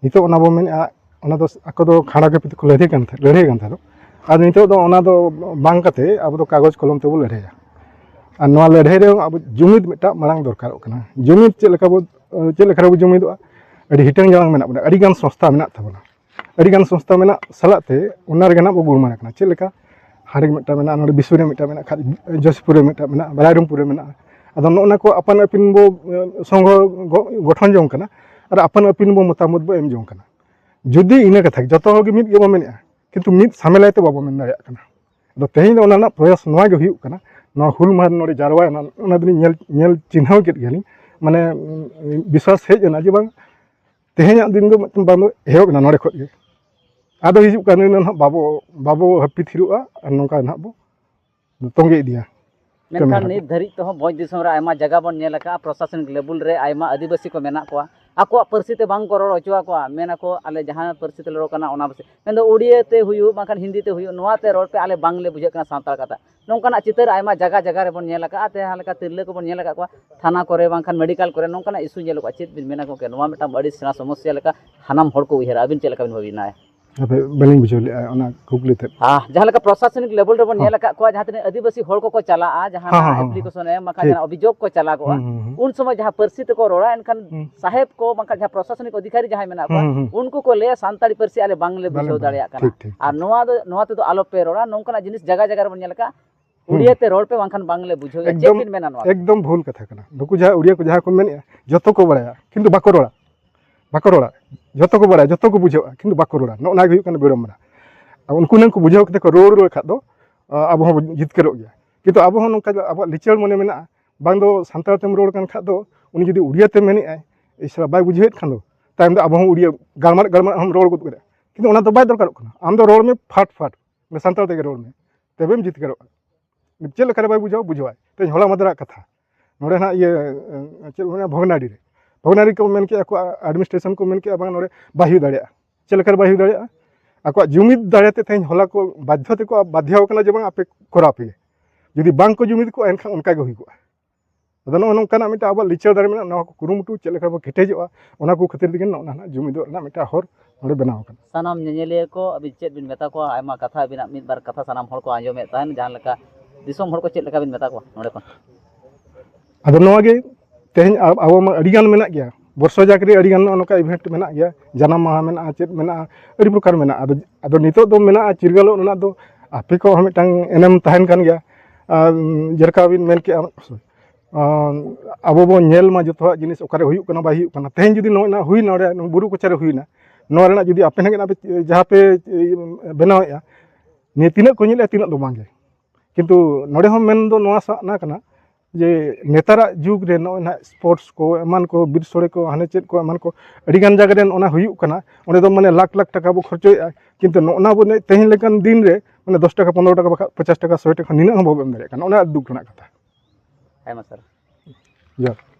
ᱱᱤᱛᱚᱜ ᱚᱱᱟ ᱵᱚ ᱢᱮᱱᱮᱫᱼᱟ, ᱚᱱᱟ ᱫᱚ ᱟᱠᱚ ᱫᱚ ᱠᱷᱟᱸᱰᱟ ᱠᱟᱹᱯᱤ ᱛᱮᱠᱚ ᱞᱟᱹᱲᱦᱟᱹᱭ ᱠᱟᱱ ᱛᱟᱦᱮᱸᱫ, ᱞᱟᱹᱲᱦᱟᱹᱭ ᱠᱟᱱ ᱛᱟᱦᱮᱸᱫ᱾ ᱟᱨ ᱱᱤᱛᱚᱜ ᱫᱚ ᱚᱱᱟ ᱫᱚ ᱵᱟᱝ ᱠᱟᱛᱮ ᱟᱵᱚ ᱫᱚ ᱠᱟᱜᱚᱡᱽ ᱠᱚᱞᱚᱢ ᱛᱮᱵᱚ ᱞᱟᱹᱲᱦᱟᱹᱭᱟ᱾ ᱟᱨ ᱱᱚᱣᱟ ᱞᱟᱹᱲᱦᱟᱹᱭ ᱨᱮ ᱟᱵᱚ ᱡᱩᱢᱤᱫ ᱢᱤᱫᱴᱟᱝ ᱢᱟᱲᱟᱝ ᱫᱚᱨᱠᱟᱨᱚᱜ ᱠᱟᱱᱟ᱾ ᱡᱩᱢᱤᱫ ᱪᱮᱫ ᱞᱮᱠᱟ ᱵᱚ, ᱪᱮᱫ ᱞᱮᱠᱟ ᱨᱮᱵᱚ ᱡᱩᱢᱤᱫᱚᱜᱼᱟ? ᱟᱹᱰᱤ ᱦᱤᱴᱟᱹᱝ ᱡᱟᱲᱟᱝ ᱢᱮᱱᱟᱜ ᱵᱚᱱᱟ, ᱟᱹᱰᱤ ᱜᱟᱱ ᱥᱚᱝᱥᱛᱷᱟ ᱢᱮᱱᱟᱜ ᱛᱟᱵᱚᱱᱟ, ᱟᱹᱰᱤ ᱜᱟᱱ ᱥᱚᱝᱥᱛᱷᱟ ᱢᱮᱱᱟᱜ ᱥᱟᱞᱟᱜ ᱛᱮ ᱚᱱᱟ ᱨᱮᱜᱮ ᱱᱟᱜ ᱵᱚ ᱜᱩᱲᱢᱟᱱ ᱠᱟᱱᱟ᱾ ᱪᱮᱫ ᱞᱮᱠᱟ ᱦᱟᱸᱰᱮ ᱢᱤᱫᱴᱟᱝ ᱢᱮᱱᱟᱜᱼᱟ, ᱱᱚᱰᱮ ᱵᱤᱥᱱᱩ ᱨᱮ ᱢᱤᱫᱴᱟᱝ ᱢᱮᱱᱟᱜᱼᱟ, ᱠᱷᱟᱡ ᱡᱚᱥᱯᱩᱨ ᱨᱮ ᱢᱤᱫᱴᱟᱝ ᱢᱮᱱᱟᱜᱼᱟ, ᱨᱟᱭᱨᱚᱝᱯᱩᱨ ᱨᱮ ᱢᱮᱱᱟᱜᱼᱟ᱾ ᱟᱫᱚ ᱱᱚᱜᱼᱚ ᱱᱟ ᱠᱚ ᱟᱯᱟᱱ ᱟᱹᱯᱤᱱ ᱵᱚ, ᱮ, ᱥᱚᱝᱜᱷᱚ ᱜᱚ-, ᱜᱚᱴᱷᱚᱱ ᱡᱚᱝ ᱠᱟᱱᱟ ᱟᱨ ᱟᱯᱟᱱ ᱟᱹᱯᱤᱱ ᱵᱚ ᱢᱚᱛᱟᱢᱚᱛ ᱵᱚ ᱮᱢ ᱡᱚᱝ ᱠᱟᱱᱟ᱾ ᱡᱩᱫᱤ ᱤᱱᱟᱹ ᱠᱟᱛᱷᱟ ᱜᱮ, ᱡᱚᱛᱚ ᱦᱚᱲ ᱜᱮ ᱢᱤᱫ ᱜᱮᱵᱚ ᱢᱮᱱᱮᱫᱼᱟ, ᱠᱤᱱᱛᱩ ᱢᱤᱫ ᱥᱟᱢᱮᱞᱟᱭ ᱛᱮ ᱵᱟᱵᱚ ᱢᱮᱱ ᱫᱟᱲᱮᱭᱟᱜ ᱠᱟᱱᱟ᱾ ᱟᱫᱚ ᱛᱮᱦᱮᱧ ᱫᱚ ᱚᱱᱟ ᱨᱮᱱᱟᱜ ᱯᱨᱚᱭᱟᱥ ᱱᱚᱣᱟ ᱜᱮ ᱦᱩᱭᱩᱜ ᱠᱟᱱᱟ, ᱱᱚᱣᱟ ᱦᱩᱞ ᱢᱟᱦᱟ ᱨᱮ ᱱᱚᱰᱮ ᱡᱟᱨᱣᱟᱭᱮᱱᱟ, ᱚᱱᱟ ᱫᱚᱞᱤᱧ ᱧᱮᱞ, ᱧᱮᱞ ᱪᱤᱱᱦᱟᱹᱣ ᱠᱮᱫ ᱜᱮᱭᱟᱞᱤᱧ᱾ ᱢᱟᱱᱮ, ᱩᱸ, ᱵᱤᱥᱣᱟᱥ ᱦᱮᱡ ᱮᱱᱟ ᱡᱮ ᱵᱟᱝ, ᱛᱮᱦᱮᱧᱟᱜ ᱫᱤᱱ ᱫᱚ ᱢᱤᱫᱴᱮᱱ ᱵᱟᱝ ᱫᱚ ᱮᱦᱚᱵ ᱮᱱᱟ ᱱᱚᱰᱮ ᱠᱷᱚᱡ ᱜᱮ᱾ ᱟᱫᱚ ᱦᱤᱡᱩᱜ ᱠᱟᱱ ᱫᱤᱱ ᱫᱚ ᱱᱟᱦᱟᱜ ᱵᱟᱵᱚ, ᱵᱟᱵᱚ ᱦᱟᱹᱯᱤᱫ ᱛᱷᱤᱨᱚᱜᱼᱟ ᱟᱨ ᱱᱚᱝᱠᱟ ᱱᱟᱦᱟᱜ ᱵᱚ ᱛᱚᱸᱜᱮ ᱤᱫᱤᱭᱟ᱾ ᱢᱮᱱᱠᱷᱟᱱ ᱠᱟᱹᱢᱤ ᱦᱚᱨᱟ ᱱᱤᱛ ᱫᱷᱟᱹᱨᱤᱡ ᱛᱮᱦᱚᱸ ᱵᱷᱚᱸᱡᱽ ᱫᱤᱥᱚᱢ ᱨᱮ ᱟᱭᱢᱟ ᱡᱟᱭᱜᱟ ᱵᱚᱱ ᱧᱮᱞ ᱟᱠᱟᱫᱼᱟ, ᱯᱨᱚᱥᱟᱥᱚᱱᱤᱠ ᱞᱮᱵᱮᱞ ᱨᱮ ᱟᱭᱢᱟ ᱟᱹᱫᱤᱵᱟᱹᱥᱤ ᱠᱚ ᱢᱮᱱᱟᱜ ᱠᱚᱣᱟ, ᱟᱠᱚᱣᱟᱜ ᱯᱟᱹᱨᱥᱤ ᱛᱮ ᱵᱟᱝ ᱠᱚ ᱨᱚᱲ ᱦᱚᱪᱚ ᱟᱠᱚᱣᱟ, ᱢᱮᱱ ᱟᱠᱚ ᱟᱞᱮ ᱡᱟᱦᱟᱸ ᱯᱟᱹᱨᱥᱤ ᱛᱮᱞᱮ ᱨᱚᱲ ᱠᱟᱱᱟ ᱚᱱᱟ ᱯᱟᱹᱨᱥᱤ, ᱢᱮᱱᱫᱚ ᱩᱲᱤᱭᱟᱹ ᱛᱮ ᱦᱩᱭᱩᱜ ᱵᱟᱝᱠᱷᱟᱱ ᱦᱤᱱᱫᱤ ᱛᱮ ᱦᱩᱭᱩᱜ, ᱱᱚᱣᱟ ᱛᱮ ᱨᱚᱲ ᱯᱮ, ᱟᱞᱮ ᱵᱟᱝᱞᱮ ᱵᱩᱡᱷᱟᱹᱜ ᱠᱟᱱᱟ ᱥᱟᱱᱛᱟᱲ ᱠᱟᱛᱷᱟ᱾ ᱱᱚᱝᱠᱟᱱᱟᱜ ᱪᱤᱛᱟᱹᱨ ᱟᱭᱢᱟ ᱡᱟᱭᱜᱟ ᱡᱟᱭᱜᱟ ᱨᱮᱵᱚᱱ ᱧᱮᱞ ᱟᱠᱟᱫᱼᱟ, ᱡᱟᱦᱟᱸ ᱞᱮᱠᱟ ᱛᱤᱨᱞᱟᱹ ᱠᱚᱵᱚᱱ ᱧᱮᱞ ᱟᱠᱟᱫ ᱠᱚᱣᱟ ᱛᱷᱟᱱᱟ ᱠᱚᱨᱮ ᱵᱟᱝᱠᱷᱟᱱ ᱢᱮᱰᱤᱠᱟᱞ ᱠᱚᱨᱮ ᱱᱚᱝᱠᱟᱱᱟᱜ ᱤᱥᱩ ᱧᱮᱞᱚᱜᱼᱟ᱾ ᱪᱮᱫ ᱵᱤᱱ ᱢᱮᱱᱟ ᱜᱚᱢᱠᱮ, ᱱᱚᱣᱟ ᱢᱤᱫᱴᱟᱝ ᱟᱹᱰᱤ ᱥᱮᱬᱟ ᱥᱚᱢᱚᱥᱥᱟ ᱞᱮᱠᱟ ᱥᱟᱱᱟᱢ ᱦᱚᱲ ᱠᱚ ᱩᱭᱦᱟᱹᱨᱟ, ᱟᱹᱵᱤᱱ ᱪᱮᱫ ᱞᱮᱠᱟ ᱵᱤᱱ ᱵᱷᱟᱹᱵᱤᱱᱟᱭᱟ? ᱦᱟᱯᱮ, ᱵᱟᱹᱞᱤᱧ ᱵᱩᱡᱷᱟᱹᱣ ᱞᱮᱫᱼᱟ ᱚᱱᱟ ᱠᱩᱠᱞᱤ ᱛᱮᱫ᱾ ᱟᱦ, ᱡᱟᱦᱟᱸ ᱞᱮᱠᱟ ᱯᱨᱚᱥᱟᱥᱚᱱᱤᱠ ᱞᱮᱵᱮᱞ ᱨᱮᱵᱚᱱ ᱦᱚᱸ᱾ ᱧᱮᱞ ᱟᱠᱟᱫ ᱠᱚᱣᱟ, ᱡᱟᱦᱟᱸ ᱛᱤᱱᱟᱹᱜ ᱟᱹᱫᱤᱵᱟᱹᱥᱤ ᱦᱚᱲ ᱠᱚᱠᱚ ᱪᱟᱞᱟᱜᱼᱟ, ᱡᱟᱦᱟᱸ ᱦᱚᱸ, ᱱᱟᱜ ᱦᱚᱸ, ᱦᱚᱸ᱾ ᱮᱯᱞᱤᱠᱮᱥᱚᱱ ᱮᱢ ᱵᱟᱠᱷᱟᱱ ᱴᱷᱤᱠ᱾ ᱡᱟᱦᱟᱸ ᱚᱵᱷᱤᱡᱳᱜᱽ ᱠᱚ ᱪᱟᱞᱟᱜᱚᱜᱼᱟ, ᱦᱩᱸ, ᱦᱩᱸ, ᱦᱩᱸ᱾ ᱩᱱ ᱥᱚᱢᱚᱭ ᱡᱟᱦᱟᱸ ᱯᱟᱹᱨᱥᱤ ᱛᱮᱠᱚ ᱨᱚᱲᱟ, ᱮᱱᱠᱷᱟᱱ ᱦᱩᱸ᱾ ᱥᱟᱦᱮᱵᱽ ᱠᱚ ᱵᱟᱝᱠᱷᱟᱱ ᱡᱟᱦᱟᱸ ᱯᱨᱚᱥᱟᱥᱚᱱᱤᱠ ᱚᱫᱷᱤᱠᱟᱨᱤ ᱡᱟᱦᱟᱸᱭ ᱢᱮᱱᱟᱜ ᱠᱚᱣᱟ, ᱦᱩᱸ, ᱦᱩᱸ, ᱦᱩᱸ᱾ ᱩᱱᱠᱩ ᱠᱚ ᱞᱟᱹᱭᱟ ᱥᱟᱱᱛᱟᱲᱤ ᱯᱟᱹᱨᱥᱤ ᱟᱞᱮ ᱵᱟᱝᱞᱮ ᱵᱟᱞᱮ ᱵᱩᱡᱷᱟᱹᱣ ᱵᱟᱲᱟᱭᱟ᱾ ᱫᱟᱲᱮᱭᱟᱜ ᱠᱟᱱᱟ᱾ ᱴᱷᱤᱠ, ᱴᱷᱤᱠ, ᱟᱨ ᱴᱷᱤᱠ᱾ ᱱᱚᱣᱟ ᱫᱚ, ᱱᱚᱣᱟ ᱛᱮᱫᱚ ᱟᱞᱚᱯᱮ ᱨᱚᱲᱟ, ᱱᱚᱝᱠᱟᱱᱟᱜ ᱡᱤᱱᱤᱥ ᱡᱟᱭᱜᱟ ᱡᱟᱭᱜᱟ ᱨᱮᱵᱚᱱ ᱧᱮᱞ ᱟᱠᱟᱫᱼᱟ᱾ ᱦᱩᱸ᱾ ᱩᱲᱤᱭᱟᱹ ᱛᱮ ᱨᱚᱲ ᱯᱮ, ᱵᱟᱝᱠᱷᱟᱱ ᱵᱟᱝᱞᱮ ᱵᱩᱡᱷᱟᱹᱣᱮᱫᱼᱟ᱾ ᱪᱮᱫ ᱮᱠᱫᱚᱢ, ᱵᱤᱱ ᱢᱮᱱᱟ ᱱᱚᱣᱟ ᱨᱮ? ᱮᱠᱫᱚᱢ ᱵᱷᱩᱞ ᱠᱟᱛᱷᱟ ᱠᱟᱱᱟ᱾ ᱱᱩᱠᱩ ᱡᱟᱦᱟᱸ ᱩᱲᱤᱭᱟᱹ ᱠᱚ ᱡᱟᱦᱟᱸ ᱠᱚ ᱢᱮᱱᱮᱫᱼᱟ, ᱡᱚᱛᱚ ᱠᱚ ᱵᱟᱲᱟᱭᱟ, ᱠᱤᱱᱛᱩ ᱵᱟᱠᱚ ᱨᱚᱲᱟ, ᱵᱟᱠᱚ ᱨᱚᱲᱟ᱾ ᱡᱚᱛᱚ ᱠᱚ ᱵᱟᱲᱟᱭᱟ, ᱡᱚᱛᱚ ᱠᱚ ᱵᱩᱡᱷᱟᱹᱣᱟ, ᱠᱤᱱᱛᱩ ᱵᱟᱠᱚ ᱨᱚᱲᱟ᱾ ᱱᱚᱜᱼᱚ ᱱᱚᱣᱟ ᱜᱮ ᱦᱩᱭᱩᱜ ᱠᱟᱱᱟ ᱵᱤᱲᱚᱢᱵᱚᱱᱟ᱾ ᱟᱨ ᱩᱱᱠᱩ ᱦᱩᱱᱟᱹᱝ ᱠᱚ ᱵᱩᱡᱷᱟᱹᱣ ᱠᱟᱛᱮ ᱠᱚ ᱨᱩᱣᱟᱹᱲ ᱨᱩᱣᱟᱹᱲ ᱠᱷᱟᱡ ᱫᱚ, ᱟ, ᱟᱵᱚ ᱦᱚᱸ ᱵᱚᱱ ᱡᱤᱛᱠᱟᱹᱨᱚᱜ ᱜᱮᱭᱟ᱾ ᱠᱤᱱᱛᱩ ᱟᱵᱚ ᱦᱚᱸ ᱱᱚᱝᱠᱟ ᱜᱮ ᱟᱵᱚᱣᱟᱜ ᱞᱤᱪᱟᱹᱲ ᱢᱚᱱᱮ ᱢᱮᱱᱟᱜᱼᱟ, ᱵᱟᱝ ᱫᱚ ᱥᱟᱱᱛᱟᱲ ᱛᱮᱢ ᱨᱚᱲ ᱠᱟᱱ ᱠᱷᱟᱡ ᱫᱚ ᱩᱱᱤ ᱡᱩᱫᱤ ᱩᱲᱤᱭᱟᱹ ᱛᱮ ᱢᱮᱱᱮᱫᱼᱟᱭ, ᱤᱥᱨᱟ ᱵᱟᱭ ᱵᱩᱡᱷᱟᱹᱣᱮᱫ ᱠᱷᱟᱱ ᱫᱚ, ᱛᱟᱭᱚᱢ ᱫᱚ ᱟᱵᱚ ᱦᱚᱸ ᱩᱲᱤᱭᱟᱹ ᱜᱟᱲᱢᱟᱨ ᱜᱟᱲᱢᱟᱨ ᱦᱚᱸᱢ ᱨᱚᱲ ᱜᱚᱫ ᱠᱮᱫᱟ᱾ ᱠᱤᱱᱛᱩ ᱚᱱᱟ ᱫᱚ ᱵᱟᱭ ᱫᱚᱨᱠᱟᱨᱚᱜ ᱠᱟᱱᱟ᱾ ᱟᱢ ᱫᱚ ᱨᱚᱲ ᱢᱮ ᱯᱷᱟᱴ ᱯᱷᱟᱴ, ᱥᱟᱱᱛᱟᱲ ᱛᱮᱜᱮ ᱨᱚᱲ ᱢᱮ, ᱛᱚᱵᱮᱢ ᱡᱤᱛᱠᱟᱹᱨᱚᱜᱼᱟ᱾ ᱪᱮᱫ ᱞᱮᱠᱟᱨᱮ ᱵᱟᱭ ᱵᱩᱡᱷᱟᱹᱣᱟ? ᱵᱩᱡᱷᱟᱹᱣᱟᱭ᱾ ᱛᱮᱦᱮᱧ ᱦᱚᱞᱟ ᱢᱟᱫᱷᱮᱨᱟᱜ ᱠᱟᱛᱷᱟ, ᱱᱚᱰᱮ ᱱᱟᱜ ᱤᱭᱟᱹ, ᱪᱮᱫ ᱠᱚ ᱢᱮᱱᱟ, ᱵᱷᱚᱜᱽᱱᱟᱰᱤ ᱨᱮ, ᱵᱷᱚᱜᱽᱱᱟᱰᱤ ᱠᱚ ᱢᱮᱱ ᱠᱮᱜᱼᱟ, ᱟᱠᱚᱣᱟᱜ ᱮᱰᱢᱤᱱᱤᱥᱴᱨᱮᱥᱚᱱ ᱠᱚ ᱢᱮᱱ ᱠᱮᱜᱼᱟ, ᱵᱟᱝ, ᱱᱚᱰᱮ ᱵᱟᱭ ᱦᱩᱭ ᱫᱟᱲᱮᱭᱟᱜᱼᱟ᱾ ᱪᱮᱫ ᱞᱮᱠᱟᱨᱮ ᱵᱟᱭ ᱦᱩᱭ ᱫᱟᱲᱮᱭᱟᱜᱼᱟ? ᱟᱠᱚᱣᱟᱜ ᱡᱩᱢᱤᱫ ᱫᱟᱲᱮ ᱛᱮ ᱛᱮᱦᱮᱧ ᱦᱚᱞᱟ ᱠᱚ ᱵᱟᱫᱽᱫᱷᱚ ᱛᱮᱠᱚ ᱵᱟᱫᱽᱫᱷᱚ ᱟᱠᱟᱱᱟ ᱡᱮ, ᱵᱟᱝ, ᱟᱯᱮ ᱠᱚᱨᱟᱣ ᱯᱮ᱾ ᱡᱩᱫᱤ ᱵᱟᱝ ᱠᱚ ᱡᱩᱢᱤᱫ ᱠᱚᱜᱼᱟ, ᱮᱱᱠᱷᱟᱱ ᱚᱱᱠᱟ ᱜᱮ ᱦᱩᱭ ᱠᱚᱜᱼᱟ᱾ ᱟᱫᱚ ᱱᱚᱜᱼᱚ ᱱᱚᱝᱠᱟᱱᱟᱜ ᱢᱤᱫᱴᱟᱝ ᱟᱵᱚᱣᱟᱜ ᱞᱤᱪᱟᱹᱲ ᱫᱟᱲᱮ ᱢᱮᱱᱟᱜᱼᱟ, ᱱᱚᱣᱟ ᱠᱚ ᱠᱩᱨᱩᱢᱩᱴᱩ ᱪᱮᱫ ᱞᱮᱠᱟ ᱵᱚ ᱠᱮᱴᱮᱡᱚᱜᱼᱟ, ᱚᱱᱟ ᱠᱚ ᱠᱷᱟᱹᱛᱤᱨ ᱛᱮᱜᱮ ᱱᱚᱜᱼᱚ ᱱᱟ ᱡᱩᱢᱤᱫᱚᱜ ᱨᱮᱱᱟᱜ ᱢᱤᱫᱴᱟᱝ ᱦᱚᱨ ᱱᱚᱰᱮ ᱵᱮᱱᱟᱣ ᱟᱠᱟᱱᱟ᱾ ᱥᱟᱱᱟᱢ ᱧᱮᱧᱮᱞᱤᱭᱟᱹ ᱠᱚ ᱟᱹᱵᱤᱱ ᱪᱮᱫ ᱵᱤᱱ ᱢᱮᱛᱟ ᱠᱚᱣᱟ? ᱟᱭᱢᱟ ᱠᱟᱛᱷᱟ ᱟᱹᱵᱤᱱᱟᱜ ᱢᱤᱫ ᱵᱟᱨ ᱠᱟᱛᱷᱟ ᱥᱟᱱᱟᱢ ᱦᱚᱲ ᱠᱚ ᱟᱸᱡᱚᱢᱮᱫ ᱛᱟᱦᱮᱱ, ᱡᱟᱦᱟᱸ ᱞᱮᱠᱟ ᱫᱤᱥᱚᱢ ᱦᱚᱲ ᱠᱚ ᱪᱮᱫ ᱞᱮᱠᱟ ᱵᱤᱱ ᱢᱮᱛᱟ ᱠᱚᱣᱟ ᱱᱚᱰᱮ ᱠᱷᱚᱱ? ᱟᱫᱚ ᱱᱚᱣᱟ ᱜᱮ ᱛᱮᱦᱮᱧ ᱟᱵ-, ᱟᱵᱚ ᱢᱟ ᱟᱹᱰᱤ ᱜᱟᱱ ᱢᱮᱱᱟᱜ ᱜᱮᱭᱟ, ᱵᱚᱨᱥᱚ ᱡᱟᱠ ᱨᱮ ᱟᱹᱰᱤ ᱜᱟᱱ ᱱᱚᱜᱼᱚ ᱱᱚᱝᱠᱟ event ᱢᱮᱱᱟᱜ ᱜᱮᱭᱟ, ᱡᱟᱱᱟᱢ ᱢᱟᱦᱟ ᱢᱮᱱᱟᱜᱼᱟ, ᱪᱮᱫ ᱢᱮᱱᱟᱜᱼᱟ, ᱟᱹᱰᱤ ᱯᱨᱚᱠᱟᱨ ᱢᱮᱱᱟᱜᱼᱟ᱾ ᱟᱫᱚ, ᱟᱫᱚ ᱱᱤᱛᱚᱜ ᱫᱚ ᱢᱮᱱᱟᱜᱼᱟ ᱪᱤᱨᱜᱟᱹᱞᱚᱜ ᱨᱮᱱᱟᱜ ᱫᱚ ᱟᱯᱮ ᱠᱚᱣᱟᱜ ᱦᱚᱸ ᱢᱤᱫᱴᱟᱝ ᱮᱱᱮᱢ ᱛᱟᱦᱮᱱ ᱠᱟᱱ ᱜᱮᱭᱟ᱾ ᱟᱨ ᱡᱮᱞᱮᱠᱟ ᱵᱤᱱ ᱢᱮᱱ ᱠᱮᱜᱼᱟ, ᱟᱸ, ᱟᱵᱚ ᱵᱚᱱ ᱧᱮᱞ ᱢᱟ ᱡᱚᱛᱚᱣᱟᱜ ᱡᱤᱱᱤᱥ ᱚᱠᱟᱨᱮ ᱦᱩᱭᱩᱜ ᱠᱟᱱᱟ ᱵᱟᱭ ᱦᱩᱭᱩᱜ ᱠᱟᱱᱟ᱾ ᱛᱮᱦᱮᱧ ᱡᱩᱫᱤ ᱱᱚᱜᱼᱚᱭ ᱱᱟᱜ ᱦᱩᱭᱱᱟ, ᱱᱚᱰᱮ ᱵᱩᱨᱩ ᱠᱚᱪᱟᱨᱮ ᱦᱩᱭᱱᱟ, ᱱᱚᱣᱟ ᱨᱮᱱᱟᱜ ᱡᱩᱫᱤ ᱟᱯᱮ ᱱᱟᱜ ᱟᱯᱮ ᱡᱟᱦᱟᱸ ᱯᱮ ᱵᱮᱱᱟᱣᱮᱫᱼᱟ, ᱱᱤᱭᱟᱹ ᱛᱤᱱᱟᱹᱜ ᱠᱚ ᱧᱮᱞᱮᱫᱼᱟ ᱛᱤᱱᱟᱹᱜ ᱫᱚ ᱵᱟᱝᱜᱮ᱾ ᱠᱤᱱᱛᱩ ᱱᱚᱰᱮ ᱦᱚᱸ ᱢᱮᱱ ᱫᱚ ᱱᱚᱣᱟ ᱥᱟᱱᱟ ᱠᱟᱱᱟ ᱡᱮ ᱱᱮᱛᱟᱨᱟᱜ ᱡᱩᱜᱽ ᱨᱮ ᱱᱚᱜᱼᱚᱭ ᱱᱟᱜ sports ᱠᱚ ᱮᱢᱟᱱ ᱠᱚ, ᱵᱤᱨ ᱥᱳᱲᱮ ᱠᱚ, ᱦᱟᱱᱮ ᱪᱮᱫ ᱠᱚ ᱮᱢᱟᱱ ᱠᱚ, ᱟᱹᱰᱤ ᱜᱟᱱ ᱡᱟᱭᱜᱟ ᱨᱮ ᱚᱱᱟ ᱦᱩᱭᱩᱜ ᱠᱟᱱᱟ, ᱚᱸᱰᱮ ᱫᱚ ᱢᱟᱱᱮ ᱞᱟᱠᱷ ᱞᱟᱠᱷ ᱴᱟᱠᱟ ᱵᱚ ᱠᱷᱚᱨᱪᱚᱭᱮᱫᱼᱟ, ᱠᱤᱱᱛᱩ ᱱᱚᱜᱼᱚ ᱱᱟ ᱵᱚ ᱛᱮᱦᱮᱧ ᱞᱮᱠᱟᱱ ᱫᱤᱱ ᱨᱮ ᱢᱟᱱᱮ ᱫᱚᱥ ᱴᱟᱠᱟ, ᱯᱚᱱᱨᱚ ᱴᱟᱠᱟ, ᱵᱟᱠᱷᱟᱡ ᱯᱚᱧᱪᱟᱥ ᱴᱟᱠᱟ, ᱥᱚᱭ ᱴᱟᱠᱟ, ᱱᱤᱱᱟᱹᱜ ᱦᱚᱸ ᱵᱟᱵᱚ ᱮᱢ ᱫᱟᱲᱮᱭᱟᱜ ᱠᱟᱱᱟ᱾ ᱚᱱᱟ ᱫᱩᱠ ᱨᱮᱱᱟᱜ ᱠᱟᱛᱷᱟ᱾ ᱟᱭᱢᱟ ᱥᱟᱨᱦᱟᱣ᱾ ᱡᱚᱦᱟᱨ᱾